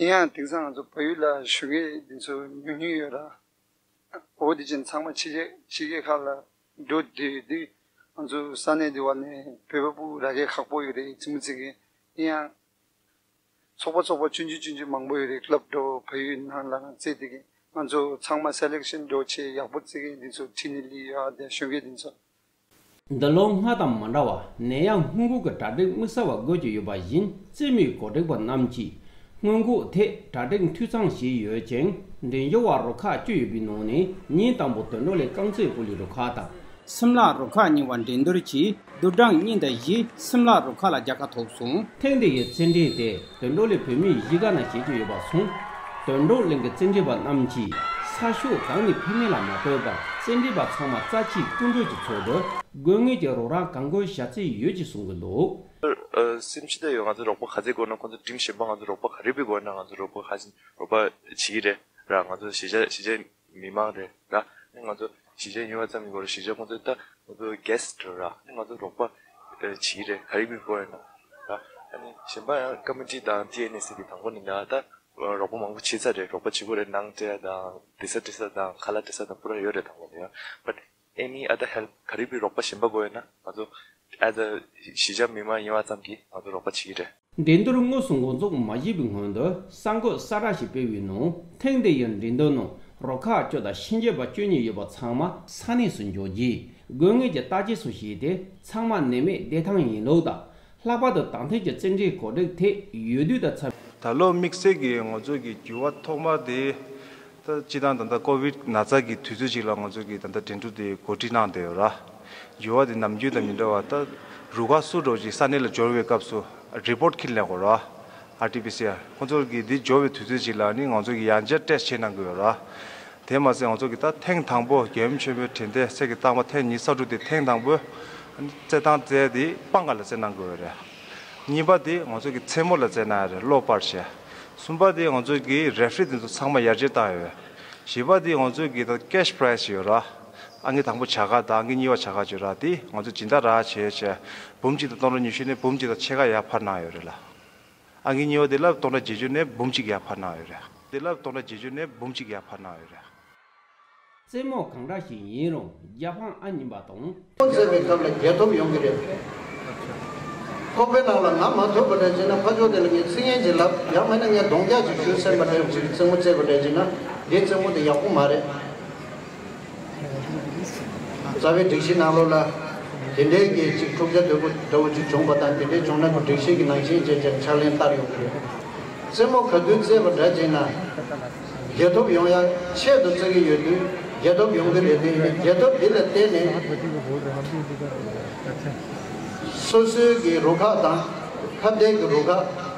ཡིན་ཡང་དེང་སང་ང་ཚོ་བལ་ཡུལ་ལ་གཞོན་སྐྱེས་འདི་ཚོ་ཉུང་ཉུང་ཡོད་ར། འོ་དེ་བཞིན་ཚང་མ་ཕྱི་རྒྱལ་ཕྱི་རྒྱལ་ཁག་ལ་འགྲོ་བསྡད་དུས། ང་ཚོ་ས་གནས་འདི་བ་ནས་བོད་པ་སྤུ་གུ་རག་གི་ཁག་པོ་ཡོད་རེད། རྩེད་མོ་རྩེ་མཁན། ཡིན་ཡང་། ཚོགས་པ་ཚོགས་པ་ཆུང་ཆུང་ཆུང་ཆུང་མང་པོ་ཡོད་རེད། ཀླབ་འདྲ་བོ་བལ་ཡུལ་ནང་ལ་རྩེད་དེ་གི་ང་ཚོ་ཚང་མ་སེ་ལེག་ཤན་འདྲ་བོ་བྱས་ཡག་པོ་རྩེ་མཁན་འདི་ཚོ་ཁྲིད་ནས་སླེབས་ཡོད་ཨ། དེ་གཞོན་སྐྱེས་འདི་ཚོ། འདི་ལོ་སྔར་དང་མ་འདྲ་བར་ནད་ཡམས་སྔོན་འགོག་གི་གྲ་སྒྲིག་དམིགས་བསལ་བ་དགོས་ཀྱི་ཡོད་པ་བཞིན། རྩེད་མོའི་གོ་སྒྲིག་པ་རྣམས་ཀྱིས་སྔོན་འགོག་ཐད་གྲ་སྒྲིག་འཐུས་ཚང་བྱས་ཡོད་ཅིང་། འགྲན་ཞུགས་པ་རུ་ཁག་བཅུ་ཡོད་པའི་ནང་ནས་ཉིན་དང་པོ་དོན་གྲུབ་གླིང་རྐང་རྩེད་སྤོ་ལོའི་རུ་ཁག་དང་། སིམ་ལ་རུ་ཁག་གཉིས་པ་འགྲན་བསྡུར་གྱིས་བསྡུར་གྲངས་གཉིས་དང་བཞི་སིམ་ལ་རུ་ཁག་ལ་རྒྱལ་ཁ་ཐོབ་སོང་། ཐེངས་འདི་ཡི་རྩེད་འགྲན་དེ་དོན་གྲུབ་གླིང་བོད་མིའི་གཞིས་ཀ་ནང་བྱེད་ཀྱི་ཡོད་པ་སོང་། དོན་གྲུབ་གླིང་གི་རྩེད་འགྲན་པ་རྣམས་ཀྱིས་ས་ཕྱོགས་གང་ནས་ཕེབས་མིན་ལ་མ་ལྟོས་པར་རྩེད་འགྲན་པ་ཚང་མ་རྩ་ཆེའི་སྐུ་མགྲོན་གྱི་ཚུལ་དུ་དགོས་ངེས་ཀྱི་རོགས་རམ་གང་དགོས་བྱ་རྩིས་ཡོད་ཅེས་གསུང་གི་འདུག། ཨ། སེམས་ཤིག་ད་ཡོད། ང་ཚོ་རོགས་པ་ག་ཚད་དགོས་ན་ཁོང་ཚོ་ཊིམ་གཞན་པ་ང་ཚོ་རོགས་པ་ག་རེ་སྤེལ་དགོས་ན་ང་ཚོ་རོགས་པ་ག་རོགས་པ་བྱེད་ཀྱི་རེད་ར། ང་ཚོ་གཞིས་ཆགས་གཞིས་ཆགས་མི་མང་རེད་ར། ང་ཚོ་གཞིས་ཆགས་ཉོ་བ་ཙམ་ཡིན་དགོས་རེད། གཞིས་ཆགས་ཁོང་ཚོ་ད་ང་ཚོ་གྷེ་སི་ཊི་ར། ང་ཚོ་རོགས་པ་བྱེད་ཀྱི་རེད། ག་རེ་སྤེལ་དགོས་ཡིན་ན་ར། ཨ་ནི་གཞན་པ་ཡང་ཀ་མི་ཊི་དང་ཊི་ཨེན་ཨེ་སི་གི་དང་པོ་ནས་ད་ད་རོགས་པ་མང་པོ་བྱེད་ཚར་རེད། རོགས་པ་བྱེད་དགོས་རེད། ནང་སྤྲད་ཡ་དང་དེ་ས་སྤྲད་ས་དང་ཁ་ལག་སྤྲད་ས་དང་པུ་ར་ཡོད་རེད། དང་པོ་ནས་ཡང་བཊ། Any other help, ག་རེ་བའི་རོགས་པ་གཞན་པ་དགོས་ཡོད་ན་ང་ཚོ་as a གཞིས་ཆགས་མི་མང་ཡིན་པ་ཙམ་གྱིས་ང་ཚོ་རོགས་པ་བྱེད་ཀྱི་རེད། འགྲན་བསྡུར་དངོས་སུ་འགོ་འཛུགས་མ་བྱས་པའི་སྔོན་དུ་གསར་འགོད་གསལ་བསྒྲགས་ཤིག་སྤེལ་བའི་ནང་ཐེངས་འདི་ཡི་འགྲན་བསྡུར་ནང་རུ་ཁག་བཅུ་དང་ཕྱི་འགྱུར་བ་བཅུ་གཉིས་ཡོད་པ་ཚང་མ་ས་གནས་སུ་འབྱོར་རྗེས་དགོས་ངེས་ཀྱི་བརྟག་དཔྱད་སོགས་བྱས་ཏེ་ཚང་མ་ནད་མེད་བདེ་ཐང་ཡིན་ལུགས་དང་། ལྷག་པར་དུ་ད་ཐེངས་ཀྱི་རྩེད་འགྲན་གོ་སྒྲིག་ཐད་ཡོད་དུས་དང་འཚམ། ད་ལོ་དམིགས་བསལ་གྱི་ང་ཚོ་གི་འགྱུར་བ་ཐོག་མ་དེ་ད་སྤྱི་བཏང་ད་ལྟ་ཀོ་བིད་ན་ཚ་གི་དུས་ཚོད་ཅིག་ལ་ང་ཚོ་གི་ད་ལྟ་འགྲན་བསྡུར་དེ་གོ་སྒྲིག་གནང་བསྡད་ཡོད་ར། འགྱུར་བ་དེ་ནམ་རྒྱུན་དང་མི་འདྲ་བ་ད་རུ་ཁག་སུ་འདྲ་ཅིག་ས་གནས་ལ་འབྱོར་བའི་སྐབས་སུ་རི་པོར་ཊི་འཁྱེར་སླེབས་དགོས་ར། ཨར་ཊི་པི་སི་ཨར་ཁོང་ཚོ་གི་དེ་འབྱོར་བའི་དུས་ཚོད་ཅིག་ལ་ནི་ང་ཚོ་གི་ཡང་བསྐྱར་ཊེ་སི་ཊི་བྱེད་གནང་དགོས་ཡོད་ར། དེ་མ་ཟད་ང་ཚོ་གི་ད་ཐེངས་དང་པོ་རྒྱལ་ཡུམ་ཆེན་མོའི་དྲན་རྟེན་གསེར་གྱི་རྟགས་མ་ཐེངས་ཉི་ཤུ་རྩ་དྲུག་དེ་ཐེངས་དང་པོ་རྩེད་ཐང་རྩེ་དེ་སྤང་ཁ་ལ་རྩེད་གནང་དགོས་རེད། གཉིས་པ་དེ་ང་ཚོ་གི་མཚན་མོ་ལ་རྩེད་གནང་ཡ་རེད་གློག་སྤར་བྱས། གསུམ་པ་དེ་ང་ཚོ་གི་རེ་ཕི་རི་དེ་ཚོ་ཚང་མ་ཡར་རྒྱས་བཏང་ཡོད། བཞི་པ་དེ་ང་ཚོ་གི་ད་ཀེ་ཤི་པ་རའི་ཛི་ཡོད་ར། ཨང་ཀི་དང་པོ་བྱ་དགའ་དང་ཨང་ཀི་གཉིས་པ་བྱ་དགའ་བརྗོད་ར་དེ་ང་ཚོ་སྦྱིན་བདག་རག་བྱས་བྱས་འབུམ་གཅིག་དང་སྟོང་ཕྲག་ཉི་ཤུ་ནས་འབུམ་གཅིག་དང་ཕྱེད་ཀ་ཡར་འཕར་གནང་ཡོད་རེད་ལ། ཨང་ཀི་གཉིས་པ་དེ་ལ་སྟོང་ཕྲག་བརྒྱད་ཅུ་ནས་འབུམ་གཅིག་ཡར་འཕར་གནང་ཡོད་རེད། དེ་ལ་སྟོང་ཕྲག་བརྒྱད་ཅུ་ནས་འབུམ་གཅིག་ཡར་འཕར་གནང་ཡོད་རེད། རྩེད་མོ་གང་འདྲ་ཞིག་ཡིན་རུང་རྒྱལ་ཕམ་ཨ་མྱེས་པ་དང་། རྩེད་པའི་སྐབས་ལ་རྒྱལ་ཐོབ་ཡོང་གི་རེད། ཁོག་པའི་ནང་ལ་ང་མ་ཐོབ་པ་འདྲ་བྱས་ན་ཕར་ཕྱོགས་དེ་ལ་ངས་ཚིག་ངན་ཅིག་ལབ་ཡང་མིན་ན་ངས་གདོང་རྒྱག་ཅིག་ཞུ་སེམས་པ་འདྲ་ཅིག་རྩེད་མོ་རྩེད་པ་འདྲ་བྱས་ན་འདིའི་རྩེད་མོ་དེ་ཡག་པོ་མ་རེད། རྩ་བའི་སྒྲིག་གཞི་ནང་ལོགས་ལ་དེ་འདྲའི་གི་ཅིག་འཁྲུག་ཆ་དོད་པོ་འདྲ་བོ་ཅིག་བྱུང་པ་དང་དེ་འདྲའི་བྱུང་ན་ཁོ་སྒྲིག་གཞི་གི་ནང་བཞིན་བྱས་བྱས་ཕྱག་ལེན་བསྟར་ཡོང་གི་རེད། རྩེད་མོ་ག་དུས་རྩེད་པ་འདྲ་བྱས་ན་རྒྱལ་ཐོབ་ཡོང་ཡ་ཆེད་དུ་རྩེད་ཀྱི་ཡོད་དུས་རྒྱལ་ཐོབ་ཡོང་གི་རེད་དེ་རྒྱལ་ཐོབ་འདི་ལ་བརྟེན་ནས་སོ་སོའི་གི་རུ་ཁག་དང་ཁ་གཏད་ཀྱི་རུ་ཁག་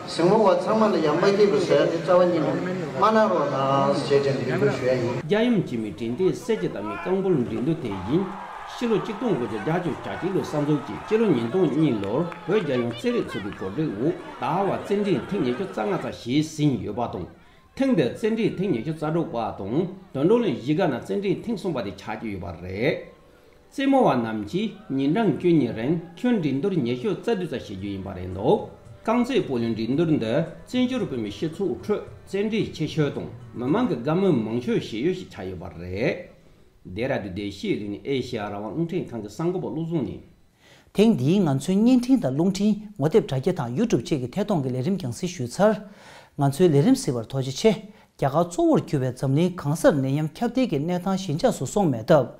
གཟིགས་མོ་བ་ཚང་མ་ལ་ཡང་མ་སྐྱིད་པ་བཟོ་ཡ་དེ་རྩ་བ་ཉིད་ནས་མ་གནང་རོགས་གནང་ཞེས་བྱས་ནས་འབོད་སྐུལ་ཞུ་ཡ་ཡིན། རྒྱལ་ཡུམ་ཆེན་མོའི་དྲན་རྟེན་གསེར་གྱི་རྟགས་མའི་རྐང་སྤོལ་འགྲན་བསྡུར་དེ་བཞིན་ཕྱི་ལོ་ཆིག་སྟོང་དགུ་བརྒྱ་བརྒྱད་ཅུ་གྱ་གཅིག་ལོ་གསར་འཛུགས་ཀྱིས་སྤྱི་ལོ་ཉིས་སྟོང་གཉིས་ལོར་བོད་རྒྱལ་ཡོངས་རྩེད་རིགས་ཚོགས་པའི་གོ་སྒྲིག་འོག་ཟླ་བ་རྩེད་འགྲན་ཐེངས་ཉི་ཤུ་རྩ་ལྔ་ཙམ་ཞིག་ཟིན་ཡོད་པ་དང་། ཐེངས་འདིར་རྩེད་འགྲན་ཐེངས་ཉི་ཤུ་རྩ་དྲུག་པ་དང་དོན་གྲུབ་གླིང་གཞིས་ཀ་ནས་རྩེད་འགྲན་ཐེངས་གསུམ་པ་དེ་ཆགས་ཀྱི་ཡོད་པ་རེད། རྩེད་མོ་བ་རྣམས་ཀྱིས་ཉིན་གྲངས་བཅུ་གཉིས་རིང་ཁྱོན་འགྲན་བསྡུར་ཉི་ཤུ་རྩ་བདུན་ཙམ་བྱེད་རྒྱུ་ཡིན་པ་རེད་འདུག་རྐང་རྩེད་སྤོ་ལོའི་འགྲན་བསྡུར་འདི་བཙན་བྱོལ་བོད་མིའི་སྤྱི་ཚོགས་ཁྲོད་རྩེད་འགྲན་ཆེ་ཤོས་དང་མི་མང་གི་དགའ་མོས་མང་ཤོས་བྱེད་ཡུལ་ཞིག་ཆགས་ཡོད་པ་རེད། ལྡེ་ར་ལྡུན་བདེ་སྐྱིད་རིག་གནས་ཨེ་ཤེ་ཡ་རང་དབང་རླུང་འཕྲིན་ཁང་གི་གསར་འགོད་པ་བློ་བཟང་ནས། ཐེངས་འདིའི་ང་ཚོའི་བརྙན་འཕྲིན་དང་རླུང་འཕྲིན་ངོ་དེབ་དྲ་རྒྱ་དང་ཡུ་ཊུབ་བཅས་ཀྱི་ཐད་གཏོང་གི་ལས་རིམ་རྒྱང་སྲིང་ཞུས་ཚར། ང་ཚོའི་ལས་རིམ་གཟིགས་པར་ཐུགས་རྗེ་ཆེ། རྒྱ་གར་གཙོ་བོར་གྱུར་པའི་འཛམ་གླིང་གང་སར་ནད་ཡམས་ཁྱབ་གདལ་གྱི་གནས་སྟངས་ཞི་འཇགས་སུ་སོང་མེད་སྟབས།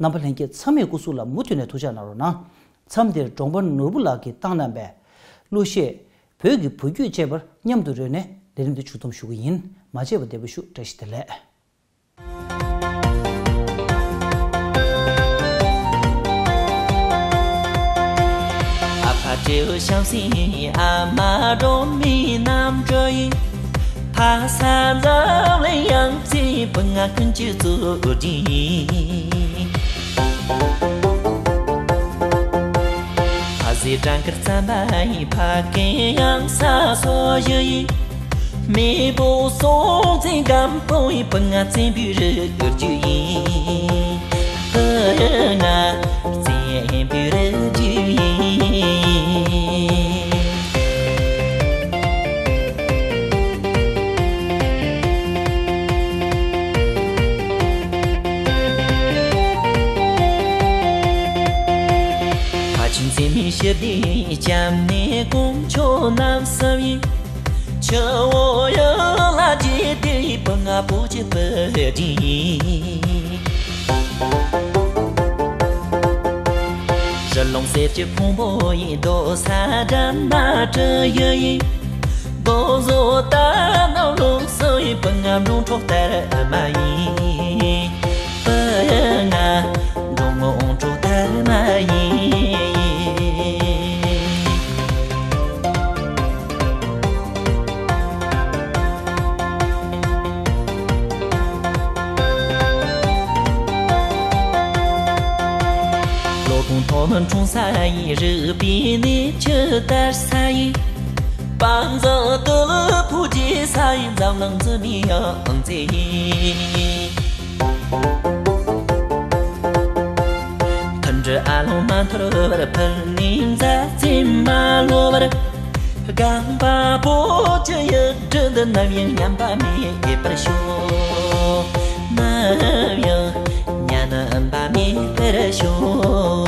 རྣམ་པ་ལྷན་རྒྱས་ཚང་མའི་སྐུ་གཟུགས་ལ་མུ་མཐུད་ནས་ཐུགས་ཅག་གནང་རོགས་གནང་། མཚམས་འདིར་འབྲོང་པ་ནོར་བུ་ལགས་ཀྱིས་བཏང་གནང་བའི་གླུ་གཞས་བོད་ཀྱི་བུ་རྒྱུད་ཅེས་པར་མཉམ་དུ་རོལ་ནས་ལས་རིམ་འདི་མཇུག་བསྡོམས་ཞུ་གི་ཡིན། མ་མཇལ་བ་བདེ་པོ་ཞུ། བཀྲ་ཤིས་བདེ་ལེགས། ཨ་ཕ་སྤྲེའུ་བྱམས་སེང་ཨ་མ་སྒྲོལ་མའི་རྣམ་འཕྲུལ་ཡིན། ཕ་ས་འཛམ་གླིང་ཡང་རྩེ་བུ་ང་ཀུན་གྱི་གཙོ་རྒྱུ་ཡིན། ཕ་ཟེ་བྲང་དཀར་རྩམ་པ་ཡི་ཕ་སྐད་ཡང་ས་སོ་ཡི་ཡི། མེས་པོ་སྲོང་བཙན་སྒམ་པོ་ཡི་བུ་ང་བཙན་པོའི་རི་རྒྱུད་ཡིན། བུ་ང་བཙན་པོའི་རི་རྒྱུད་ཡིན། ཕ་ཆིང་འཛིན་མའི་ཞི་བདེའི་སྐྱབས་གནས་དཀོན་མཆོག་རྣམ་གསུམ་ཡིན། ཆུ་བོ་གཡུ་ལ་རྒྱས་ཏེ་བུ་ང་བོད་ཀྱི་བུ་འདྲེན་ཡིན། རི་ལུང་གསེར་གྱི་ཕུང་པོ་ཡིན། རྡོ་ས་སྦྲ་ནག་གྲུ་གཡུ་ཡིན། རྡོ་བཟོ་རྟ་ནོར་ལུག་སོགས་ཡིན། བུ་ང་འབྲོང་གྲོགས་དར་མ་ཡིན། བུ་ང་འབྲོང་གྲོགས་དར་མ་ཡིན། ལོ་གུང་ཐོག་མར་འཁྲུངས་ས་ཡིན། རིག་པའི་གནས་ཆུ་དར་ས་ཡིན། དཔལ་འཛོམས་དུ་ལུ་ཕུག་རྒྱས་ས་ཡིན། འཛམ་གླིང་འཛིན་མའི་ཡང་རྩེ་ཡིན། མཐུན་སྒྲིལ་ཨ་ལོང་མ་འཐོར་བར། ཕུལ་ནས་མཛའ་བརྩེ་མ་ལོག་པར། སྒང་པ་བོད་ཀྱི་ཡུལ་གྲུ་འདི་ནམ་ཡང་ཉམས་པ་མེད་པར་ཤོག་ནམ་ཡང་ཉམས་པ་མེད་པར། ཟེར་ཞུ།